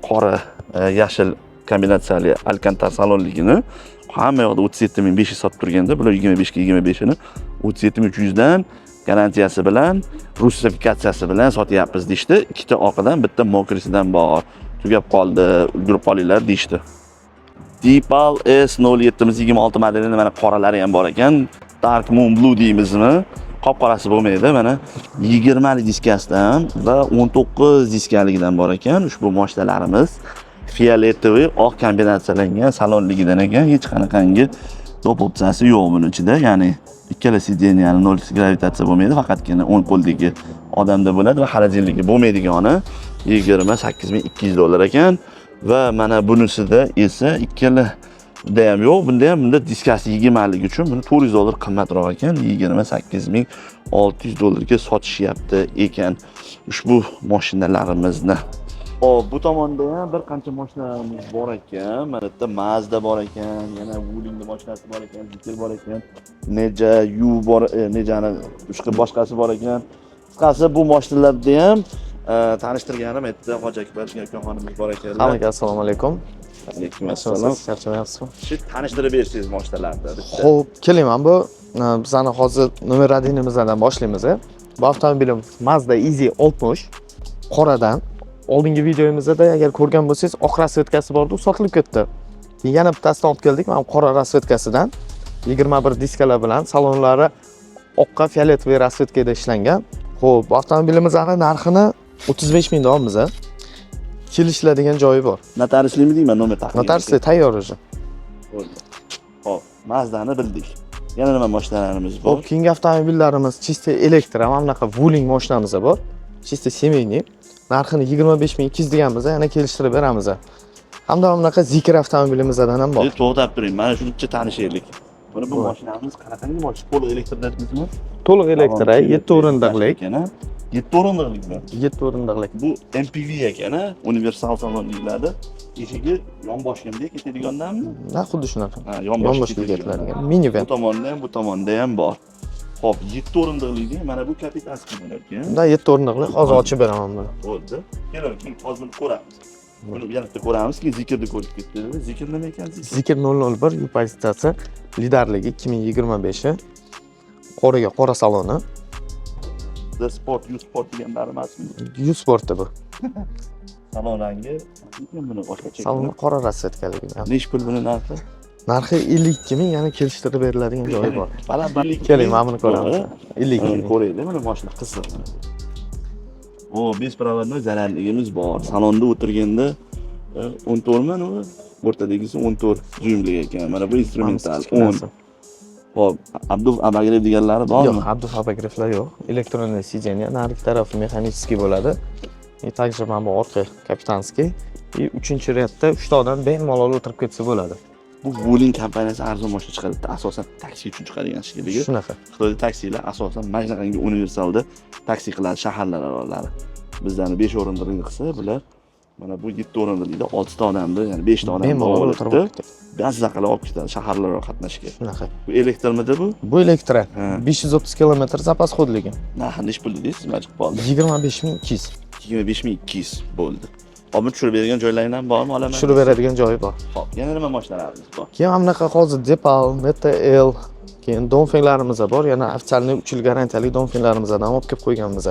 qora yashil kombinatsiyali Alcantara salonligini hamma yoqda 37 500 sotib turganda, bular 25 ga 25ini 37 300 dan garantiyasi bilan, rusifikatsiyasi bilan sotyapmiz deyishdi. Ikkita oqidan, bitta мокрый sidan bor. Tugab qoldi, ulgurib qolinglar deyishdi. Deepal S07 26 modelini mana qoralari ham bor ekan. Dark Moon Blue deymizmi? Qop qorasi bo'lmaydi. Mana 20 lik diskasidan va 19 diskaligidan bor ekan ushbu mashinalarimiz. Фиолетовый oq kombinatsiyalangan salonligidan ekan, hech qanaqangi доп opsiyasi yo'q buni ichida. Ya'ni ikkala сиденья ni nol gravitatsiya bo'lmaydi, faqatgina o'ng qo'ldagi odamda bo'ladi va холодильник i bo'lmaydigani 28 200 dollar ekan. Va mana bunisida esa ikkala bunda ham yo'q, bunda ham, bunda diskasi 20 ligi uchun buni 400 dollar qimmatroq ekan, 28 600 dollarga sotishyapti ekan ushbu mashinalarimizni. Xo'p, bu tomonda ham bir qancha mashinalarimiz bor ekan. Mana bitta Mazda bor ekan, yana Wulingni mashinasi bor ekan, Zeekr bor ekan, Neja U bor, Nejani boshqa boshqasi bor ekan. Qisqasi, bu mashinalarda ham tanishtirganim yerda Hoji Akbar degan ukaxonimiz bor ekanlar. Hammaga assalomu alaykum. Alaykum assalom. Charchamayapsizmi? Shu tanishtirib bersangiz mashinalarni bitta. Xo'p, keling, mana bu bizani hozir номер один imizdan boshlaymiz. Bu avtomobilimiz Mazda XC60 qoradan. Oldingi videomizda agar ko'rgan bo'lsangiz, oq расцветка si bor edi, u sotilib ketdi. Keyin yana bittasini olib keldik, mana bu qora расцветка sidan 21 diskalar bilan, salonlari oqqa фиолетовый расцветка da ishlangan. Xo'p, bu avtomobilimizni narxini 35 ming deyapmiz. Kelishiladigan joyi bor. Notariuslikmi deyman, nomer taqdim. Notariuslik tayyor уже. Bo'ldi. Xo'p, Mazdani bildik. Yana nima mashinalarimiz bor? Xo'p, keyingi avtomobillarimiz чисто elektr, mana bunaqa Wuling mashinamiz bor. Чисто семейный. Narxini 25 200 deganmiz, yana kelishtirib beramiz. Hamda mana bunaqa Zeekr avtomobilimizdan ham bor. To'xtab turing, mana shuncha tanishaylik. Mana bu mashinamiz qanaqangi mashina? To'liq elektr dedingizmi? To'liq elektr, 7 o'rindiqlik. Ekan, a? 7 o'rindiqlikmi? 7 o'rindiqlik. Bu MPV ekan, a? Universal salon deyiladi. Eshigi yonboshga bunday ketadigandanmi? Na, xuddi shunaqa. Ha, yonboshga Yonboshga ketadigandan. ketiladigan minivan. Bu tomonda ham, bu tomonda ham bor. Xo'p, 7 o'rindiqlik, mana bu капитанский bo'lar ekan. Bunda 7 o'rindiqlik, hozir ochib beraman buni. Bo'ldi. Keling, keyin hozir buni ko'ramiz. Buni yana bitta ko'ramiz, keyin Zeekrni ko'rib ketdi. Zeekr nima ekan? Zeekr? Zeekr 001 U pozitsiyasi, lidarligi 2025, qoraga qora saloni. The Sport, U Sport deganlari emasmi? U Sportda bu. Salon rangi ekan buni boshqacha. Saloni qora расцветка ligi. Nechi pul buni narxi? Narxi 52 ming, yana kelishtirib beriladigan joyi bor. Baland. Keling, mana buni ko'ramiz. 52 Buni ming. ko'raylik, mana mashina qiziq. O, беспроводной zaryadligimiz bor. Salonda o'tirganda 14 mi nima? O'rtadagisi 14 dyumlik ekan. Mana bu instrumental 10. Xo'p, обдув, обогрев deganlari bormi? Yo'q, обдув, обогрев lar yo'q. Электронный сиденье, narigi tarafi механический bo'ladi. И также mana bu orqa капитанский. И uchinchi ряд da uchta odam bemalol o'tirib ketsa bo'ladi. Bu Wuling kompaniyasi arzon mashina chiqaribdi. Asosan taksi uchun chiqadigan shekilli. Shunaqa. Xitoyda taksilar asosan mana shunaqangi universalda taksi qiladi shaharlar oralari. Bizlarni 5 o'rindiqli qilsa, bular mana bu 7 o'rindiqlikda 6 ta odamni, ya'ni 5 ta odamni Bemalol o'tirib olibdi. ketadi. Mazza qilib olib ketadi shaharlararo qatnashga. Shunaqa. Bu elektrmidi bu? Bu elektr. Ha. 530 km запас ход ligi. Narxi nechi pul dedingiz? Nima chiqib qoldi? 25 200. 25 200 bo'ldi. Hop, buni tushirib beradigan joylaring ham bormi, olaman? Tushirib beradigan joyi bor. Hop, yana nima mashinalarimiz bor? Keyin mana bunaqa hozir Deepal, Neta L, keyin Dongfenglarimiz bor. Yana официальный 3 yil garantiyali Dongfenglarimizdan olib kelib qo'yganmiz.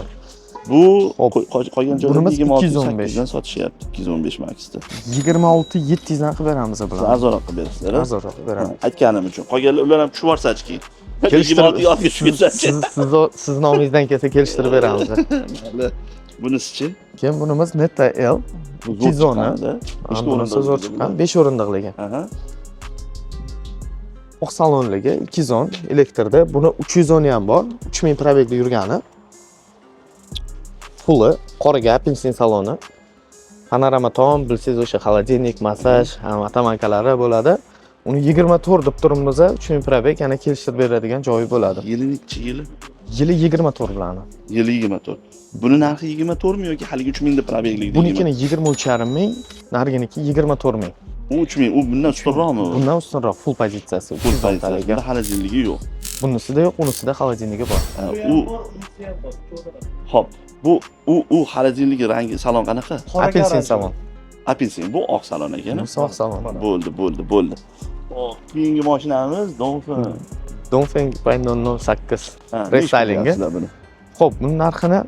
Bu Hop. qolgan joylarda Bunimiz 26 215. 8 dan sotishyapti, 215 Max'da. 26 700 dan qilib beramiz Siz bularni. arzonroq qilib berasizlar, a? Arzonroq qilib beramiz. Ha, aytganim uchun. Qolganlar ular ham tushib yuborsachi keyin. Kelishtirib 26 yozga tushib ketsachi. Siz nomingizdan kelsa kelishtirib beramiz. Mayli. Bunisichi? Keyin bunimiz Netta L. Bu zo'r 210 chiqqan-da. Nechta Bunisi o'rindiq zo'r o'zi chiqqan. bunda? 5 o'rindiqligi. Aha. Oq salonligi 210 elektrda. Buni 310 ham bor. 3000 пробег da yurgani. Puli qoraga apelsin saloni. Panorama tom, bilsangiz o'sha холодильник, massaj, ham avtomatkalari bo'ladi. Uni 24 deb turibmiz, 3000 пробег yana kelishtirib beradigan joyi bo'ladi. Yili nechi yili? Yili 24 bilan. Yili 24. Buni narxi 24 mi yoki haligi 3000 da пробег lik? Bunikini 23,5 ming, nariginiki 24 ming. U 3000, u bundan ustunroqmi u? Bundan ustunroq full pozitsiyasi, Full 310 pozitsiyasi. taligi. Bunda холодильник i yo'q. Bunisida yo'q, unisida холодильник i bor. Ha, u Xo'p, bu u холодильник i rangi salon qanaqa? Apelsin salon. Apelsin, bu oq salon ekan. Bunisi oq salon. Bo'ldi, bo'ldi, bo'ldi. Xo'p, keyingi mashinamiz Dongfeng. Dongfeng 008. Ha, Restylingi. nechta qilyapsizlar buni? Xo'p, buni narxini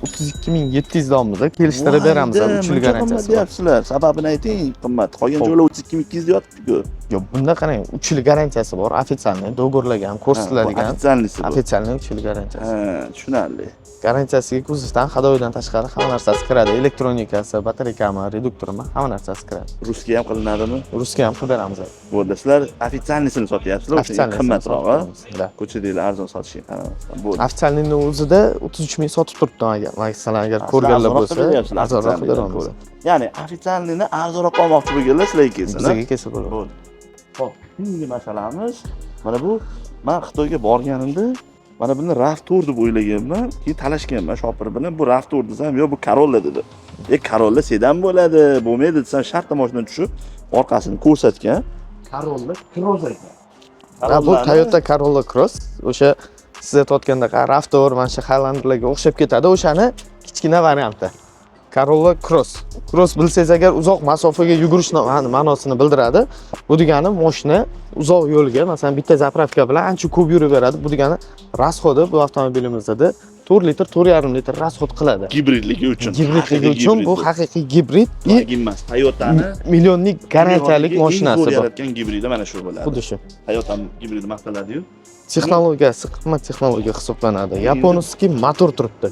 32 700 dommiz, kelishtirib beramiz, Voyda, 3 yil muncha qimmat garantiyasi bor. deyapsizlar. Sababini ayting, qimmat. Qolgan Xo'p. joylar 32 200 deyapti-ku. Yo'q, bunda qarang, 3 yil garantiyasi bor, официальный, договор larga ham ko'rsatiladigan. Официальный si bu. Официальный 3 yil garantiyasi. Ha, tushunarli. Garantiyasiga kuzovdan, ходовой dan tashqari hamma narsasi kiradi. Elektronikasi, batareykami, reduktormi, hamma narsasi kiradi. Русский ham qilinadimi? Русский ham qilib beramiz. Bo'ldi. Sizlar официальный sini sotyapsizlar, o'sha Официальный qimmatroq, a? Да. Ko'chadagilar arzon sotishiga qaramasdan. Bo'ldi. Официальный ni o'zida 33 ming sotib turibdi agar, masalan, agar Sizlar ko'rganlar arzonroq bo'lsa, qilib beryapsizlar, arzonroq qilib официальный dan beramiz. ko'ra. Ya'ni официальный ni arzonroq olmoqchi bo'lganlar sizlarga kelsin, a? Bizga kelsa bo'ladi. Bo'ldi. Xo'p, keyingi masalamiz mana bu. Men Xitoyga borganimda mana buni RAV4 deb o'ylaganman. Keyin talashganman shopir bilan. Bu RAV4 desam, yo'q, bu Corolla dedi. E, Corolla sedan bo'ladi, bo'lmaydi desam, shartta mashinadan tushib, orqasini ko'rsatgan. Corolla Cross ekan. Ha, bu Toyota Corolla Cross, o'sha siz aytayotgandaqa RAV4, mana shu Highlanderlarga o'xshab ketadi, o'shani kichkina varianti. Corolla Cross. Cross bilsangiz agar uzoq masofaga yugurish ma'nosini bildiradi. Bu degani mashina uzoq yo'lga, masalan, bitta заправка bilan ancha ko'p yuraveradi. Bu degani расход i bu avtomobilimizda 4 litr, 4,5 litr расход qiladi. Gibridligi uchun. Gibridligi Haqiqiy uchun bu gibrid. Haqiqiy gibrid и Plug-in emas, Toyotani millionlik garantiyalik dunyodagi eng mashinasi zo'r bu. yaratgan gibridi mana shu bo'ladi. Xuddi shu. Toyota gibridi maqtaladi-yu. Texnologiyasi qimmat texnologiya hisoblanadi. Японский motor turibdi.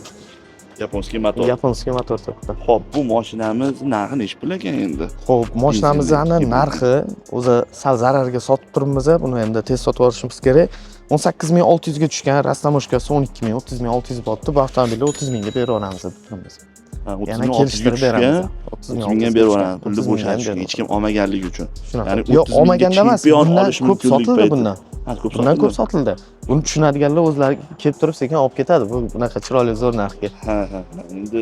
Японский motor. Японский motor turibdi. Xo'p, bu mashinamiz narxi nechi pul ekan endi? Xo'p, mashinamizni Benzinli. Narxi o'zi sal zararga sotib turibmiz, buni endi tez sotib olishimiz kerak. 18 600 ga tushgan, растаможка si 12 ming, 30 600 botdi. Bu avtomobilni 30 mingga berib yuboramiz deb turibmiz. Ha, 30 Yana ming 600 ga kelishtirib tushgan, beramiz. 30 mingga berib yuboramiz. Pulni bo'shatish uchun, hech kim olmaganligi uchun. Shunaqa. Ya'ni Yo'q, 30 mingga olmaganda emas, chempion bundan olish ko'p mumkinlik sotildi payti. bundan. Ha, ko'p Bundan ko'p sotildi. sotildi. Buni tushunadiganlar o'zlari kelib turib sekin olib ketadi. Bu bunaqa chiroyli zo'r narxga. Ha. Endi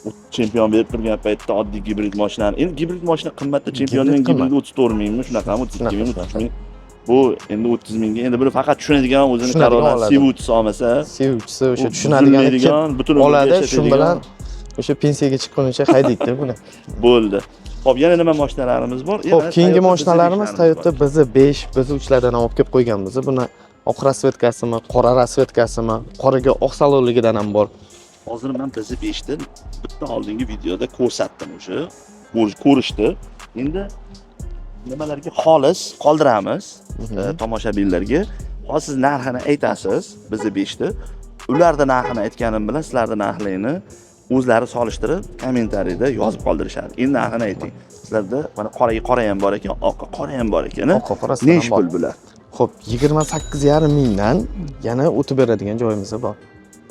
u chempion berib turgan paytda oddiy gibrid mashinani, endi gibrid mashina qimmatda, chempiondan Gibrid qimmat. gibrid 34 mingmi, shunaqami, 32 ming, Shunaqa, 33 ming. Bu endi 30 mingga, endi buni faqat tushunadigan o'zini Tushunadigan Corolla oladi. sevuvchisi olmasa, Sevuvchisi o'sha u tushunadigan kelib buzilmaydigan, butun umr oladi, shu yashatadigan bilan o'sha pensiyaga chiqqunicha haydaydi buni. Bo'ldi. Xo'p, yana nima mashinalarimiz bor? Xo'p, Yana keyingi Toyota mashinalarimiz BZ5 Toyota BZ5, BZ3lardan ham olib kelib qo'yganmiz. Buni oq расцветка simi, qora расцветка simi, qoraga oq salonligidan ham bor. Hozir men BZ5 ni bitta oldingi videoda ko'rsatdim o'sha. Ko'rishdi. Endi nimalarga xolis qoldiramiz tomoshabinlarga. Hozir siz narxini aytasiz BZ5 ni. Ularni narxini aytganim bilan sizlarni narxlaringni o'zlari solishtirib kommentariyda yozib qoldirishadi. Endi narxini ayting. Sizlarda mana qoraga qora ham bor ekan, oqqa qora ham bor ekan. Oqqa qorasidan ham Nechi bor. pul bular? Xo'p, 28,5 mingdan yana o'tib beradigan joyimiz bor.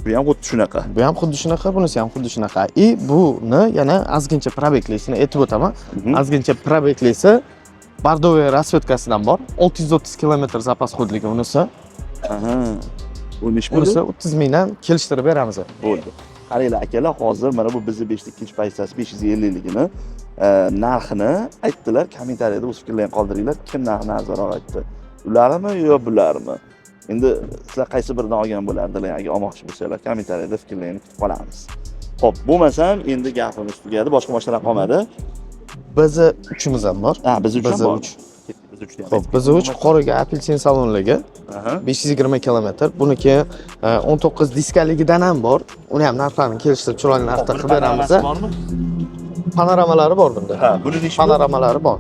Bu ham xuddi shunaqa. Bu ham xuddi shunaqa, bunisi ham xuddi shunaqa. И buni yana ozgincha пробег lisini aytib o'taman. Ozgincha пробег lisi бордовый расцветка sidan bor. 630 kilometr запас ход ligi unisi. Aha. Bu nechi pul? Unisi 30 mingdan kelishtirib beramiz. Bo'ldi. Qaranglar akalar, hozir mana bu bizni 5 ikkinchi pozitsiyasi 550 ligini narxini aytdilar. Kommentariyada o'z fikrlaringni qoldiringlar. Kim narxini arzonroq aytdi? Ularmi yo bularmi? Endi sizlar qaysi biridan olgan bo'lardilar agar olmoqchi bo'lsanglar, kommentariyada fikrlaringni kutib qolamiz. Xo'p, bo'lmasam endi gapimiz tugadi, boshqa mashinalar qolmadi. BZ uchimiz ham bor. Ha, BZ 3 ham BZ bor. 3. BZ 3 Xo'p, BZ 3 qoraga apelsin salonligi. 520 kilometr. Buniki 19 diskaligidan ham bor. Uni ham narxlarini kelishtirib, chiroyli narxda qilib beramiz. Bormi? Panoramalari bor bunda. Ha, buni nechi pul? Panoramalari bor.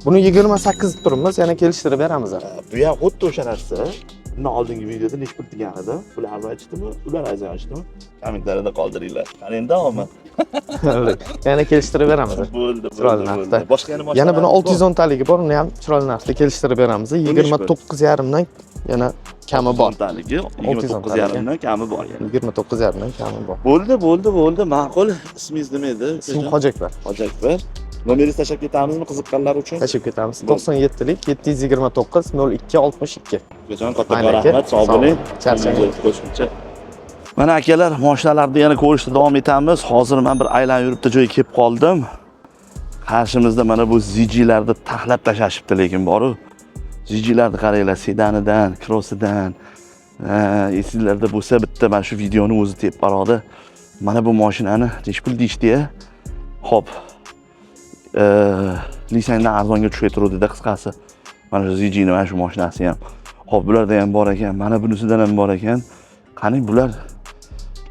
Buni 28 deb turibmiz, yana kelishtirib beramiz. Bu ham xuddi o'sha narsa. Bundan oldingi videoda nechi pul degan edi? Bular arzon aytishdimi? Ular arzon aytishdimi? Kommentariyada qoldiringlar. Qani endi davomi? Yana kelishtirib beramiz. Bo'ldi, Chiroyli bo'ldi, narxda. bo'ldi. Boshqa yana Yana buni mashinalarimiz 610 taligi bor, uni ham chiroyli narxda kelishtirib beramiz. nechi pul? 29,5 dan yana kami bor. O'ntaligi 29,5 dan kami bor yana. 29,5 dan kami bor. Bo'ldi, bo'ldi, bo'ldi. Ma'qul. Ismingiz nima edi? Ismim Hojiakbar. Hojiakbar. Nomeringizni tashlab ketamizmi qiziqqanlar uchun? Tashlab ketamiz. 97lik 729 02 62. Ukajon, kattakon Mayli aka. rahmat, sog' Sog' bo'ling. bo'ling. Charchamang. Qo'shimcha. Mana akalar, mashinalarni yana ko'rishda davom etamiz. Hozir men bir aylanib yuribdi joyga kelib qoldim. Qarshimizda mana bu ZG'larni taxlab tashlashibdi lekin boru. ZG'larni qaranglar, sedanidan, krossidan. Esinglarda bo'lsa bitta mana shu videoni o'zi teparoqda mana bu mashinani nechi pul deyishdi-ya? Xo'p. Lisangdan arzonga tushib turuvdi-da qisqasi. Mana shu ZG'ni mana shu mashinasi ham. Xo'p, bularda ham bor ekan, mana bunisidan ham bor ekan. Qani bular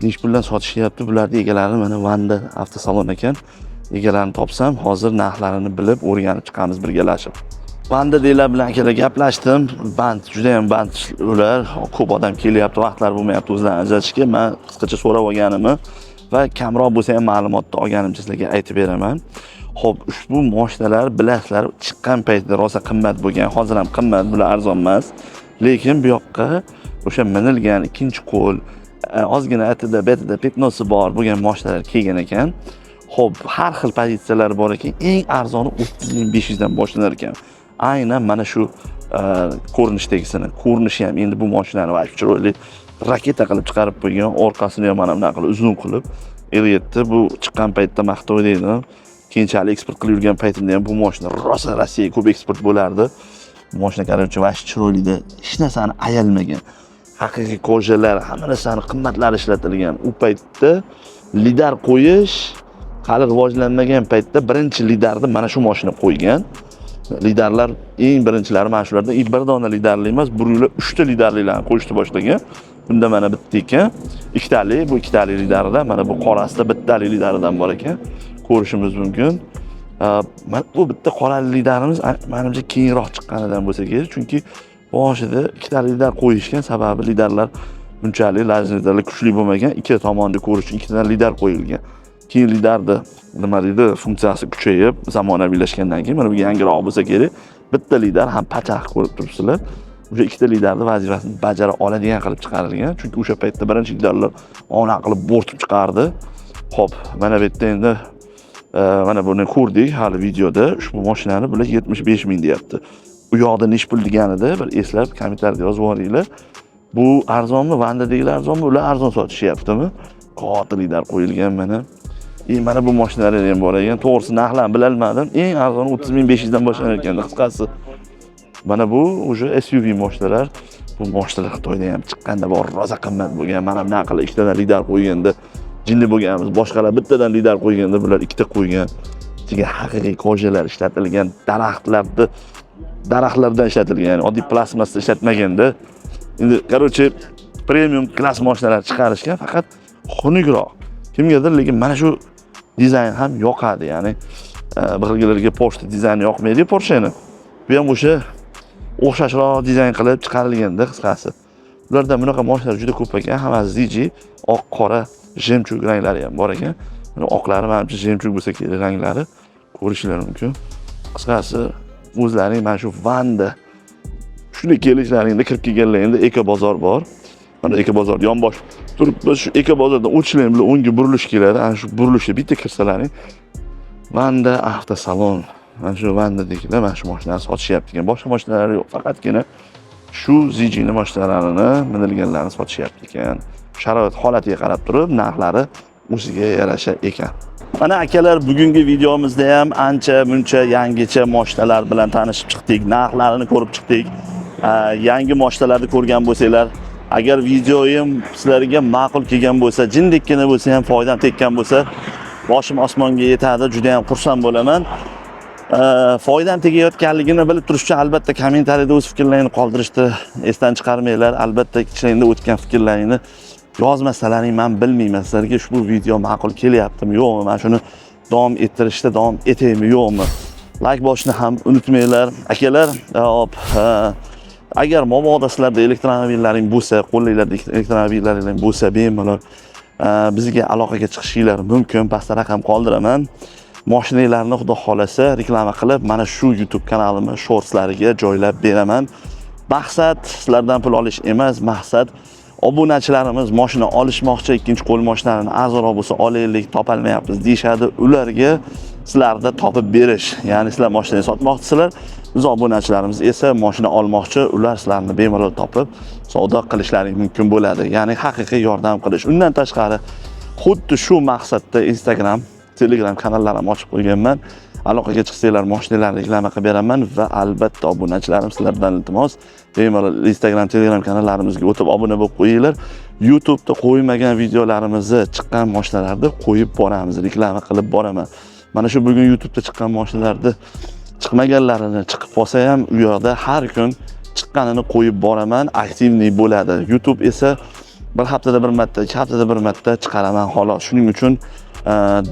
nechi puldan sotishyapti? Bularni egalari mana Vanda avtosalon ekan. Egalarini topsam, hozir narxlarini bilib, o'rganib chiqamiz birgalashib. Vanda dealer bilan akalar gaplashdim. Band, juda ham band ular. Ko'p odam kelyapti, vaqtlar bo'lmayapti o'zlarini ajratishga. Men qisqacha so'rab olganimni va kamroq bo'lsa ham ma'lumotni olganimcha sizlarga aytib beraman. Xo'p, ushbu mashinalar bilasizlar, chiqqan paytida rosa qimmat bo'lgan, hozir ham qimmat, bular arzon emas. Lekin bu yoqqa o'sha minilgan ikkinchi qo'l, ozgina atida, betida пятно si bor bo'lgan mashinalar kelgan ekan. Xo'p, har xil pozitsiyalar bor ekan. Eng arzoni 30 500 dan boshlanar ekan. Aynan mana shu ko'rinishdagisini. Ko'rinishi ham endi bu mashinani вообще chiroyli raketa qilib chiqarib qo'ygan, orqasini ham mana bunaqa qilib uzun qilib R7 bu chiqqan paytda maqtovda edim. Keyinchalik eksport qilib yurgan paytimda ham bu mashina rosa Rossiyaga ko'p eksport bo'lardi. Bu mashina, короче, вообще chiroylida, hech narsani ayalmagan. Haqiqiy кожа lar, hamma narsani qimmatlari ishlatilgan. U paytda lidar qo'yish hali rivojlanmagan paytda birinchi lidarni mana shu mashina qo'ygan. Lidarlar eng birinchilari mana shulardan. И bir dona lidarli emas, bir yo'la uchta lidarlilarni qo'yishni boshlagan. Bunda mana bitta ekan, ikkitali, bu ikkitali lidaridan, mana bu qorasida bittali lidaridan bor ekan. Ko'rishimiz mumkin. Mana bu bitta qorali lidarimiz manimcha keyinroq chiqqanidan bo'lsa kerak, chunki boshida ikkitali lidar qo'yishgan, sababi lidarlar bunchalik lazerlar kuchli bo'lmagan, ikkita tomonni ko'rish uchun ikkitadan lidar qo'yilgan. Keyin lidarni nima deydi, funksiyasi kuchayib, zamonaviylashgandan keyin mana bu yangiroq bo'lsa kerak. Bitta lidar ham pachaq ko'rib turibsizlar. O'sha ikkita lidarni vazifasini bajara oladigan qilib chiqarilgan. Chunki o'sha paytda birinchi lidarlar ona qilib bo'rtib chiqardi. Xo'p, mana bu yerda endi mana buni ko'rdik hali videoda. Ushbu mashinani bular 75 ming deyapti. U yoqda nechi pul deganida bir eslab kommentariyada yozib yuboringlar. Bu arzonmi, Vandadagilar arzonmi, ular arzon sotishyaptimi? Katta lidar qo'yilgan mana. И mana bu mashinalar ham bor ekan. To'g'risi narxlarni bilolmadim. Eng arzoni 30 500 dan boshlanar ekan, qisqasi. Mana bu уже SUV mashinalar. Bu mashinalar Xitoyda ham chiqqanda bor, rosa qimmat bo'lgan. Mana bunaqa qilib ikkitadan lidar qo'yganda jinni bo'lganmiz. Boshqalar bittadan lidar qo'yganda bular ikkita qo'ygan. Ichiga haqiqiy кожа lar ishlatilgan, daraxtlardan ishlatilgan, ya'ni oddiy plastmassa ishlatmaganda. Endi, короче, premium klass mashinalar chiqarishgan, faqat xunukroq. Kimgadir lekin mana shu dizayn ham yoqadi, ya'ni bir xilgilarga Porsche dizayni yoqmaydi Porscheni. Bu ham o'sha o'xshashroq dizayn qilib chiqarilganda qisqasi. Ularda bunaqa mashinalar juda ko'p ekan, hammasi ZG, oq, qora, жемчуг ranglari ham bor ekan. Mana oqlari manimcha жемчуг bo'lsa kerak ranglari, ko'rishinglar mumkin. Qisqasi, o'zlaring mana shu Vanda shunday kelishlaringda kirib kelganlaringda Eko bozor bor. Mana Eko bozor yonbosh turib, biz shu Eko bozordan o'tishlar bilan o'ngga burilish keladi. Ana shu burilishda bitta kirsalaring Vanda avtosalon. Mana shu Vandadagilar mana shu mashinani sotishyapti ekan. Boshqa mashinalar yo'q, faqatgina shu ZG'ni mashinalarini minilganlarni sotishyapti ekan. Sharoit holatiga qarab turib narxlari o'ziga yarasha ekan. Mana akalar, bugungi videomizda ham ancha muncha yangicha mashinalar bilan tanishib chiqdik, narxlarini ko'rib chiqdik. Yangi mashinalarni ko'rgan bo'lsanglar, agar videoyim sizlarga ma'qul kelgan bo'lsa, jindekkina bo'lsa ham foydam tekkan bo'lsa, boshim osmonga yetadi, juda ham xursand bo'laman. Foydam tegayotganligini bilib turish uchun albatta kommentariyada o'z fikrlaringni qoldirishni esdan chiqarmanglar. Albatta ichingda o'tgan fikrlaringni yozmasalaring man bilmayman, sizlarga ushbu video ma'qul kelyaptimi, yo'qmi, man shuni davom ettirishda davom etaymi, yo'qmi. Layk bosishni ham unutmanglar, akalar. Hop, agar mabodo sizlarda elektromobillaring bo'lsa, qo'linglarda elektromobillaring bo'lsa, bemalol bizga aloqaga chiqishinglar mumkin. Pastda raqam qoldiraman. Mashinalarni xudo xohlasa reklama qilib, mana shu YouTube kanalimni shortslariga joylab beraman. Maqsad sizlardan pul olish emas, maqsad obunachilarimiz mashina olishmoqchi, ikkinchi qo'l mashinalarini arzonroq bo'lsa olaylik, topolmayapmiz deyishadi. Ularga sizlarda topib berish. Ya'ni sizlar mashina sotmoqchisizlar, biz obunachilarimiz esa mashina olmoqchi, ular sizlarni bemalol topib savdo qilishlari mumkin bo'ladi. Ya'ni haqiqiy yordam qilish. Undan tashqari xuddi shu maqsadda Instagram, Telegram kanallarimni ochib qo'yganman. Aloqaga chiqsanglar, mashinalarni reklama qilib beraman va albatta obunachilarim, sizlardan iltimos, bemalol Instagram, Telegram kanallarimizga o'tib obuna bo'lib qo'yinglar. YouTube'da qo'ymagan videolarimizni, chiqqan mashinalarni qo'yib boramiz, reklama qilib boraman. Mana shu bugun YouTube'da chiqqan mashinalarni chiqmaganlarini chiqib qolsa ham u yoqda har kun chiqqanini qo'yib boraman, активный bo'ladi. YouTube esa bir haftada bir marta, 2 haftada bir marta chiqaraman xolos. Shuning uchun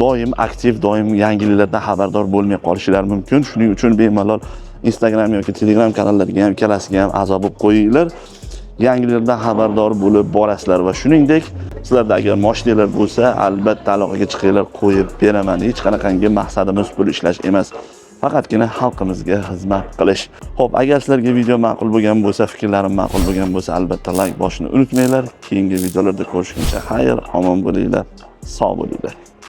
doim aktiv, doim yangiliklardan xabardor bo'lmay qolishinglar mumkin. Shuning uchun bemalol Instagram yoki Telegram kanallariga ham, ikkalasiga ham a'zo bo'lib qo'yinglar. Yangiliklardan xabardor bo'lib borasizlar va shuningdek, sizlarda agar mashinalar bo'lsa, albatta aloqaga chiqinglar, qo'yib beraman. Hech qanaqangi maqsadimiz pul ishlash emas. Faqatgina xalqimizga xizmat qilish. Xo'p, agar sizlarga video ma'qul bo'lgan bo'lsa, fikrlarim ma'qul bo'lgan bo'lsa, albatta layk bosishni unutmanglar. Keyingi videolarda ko'rishguncha xayr, omon bo'linglar, sog' bo'linglar.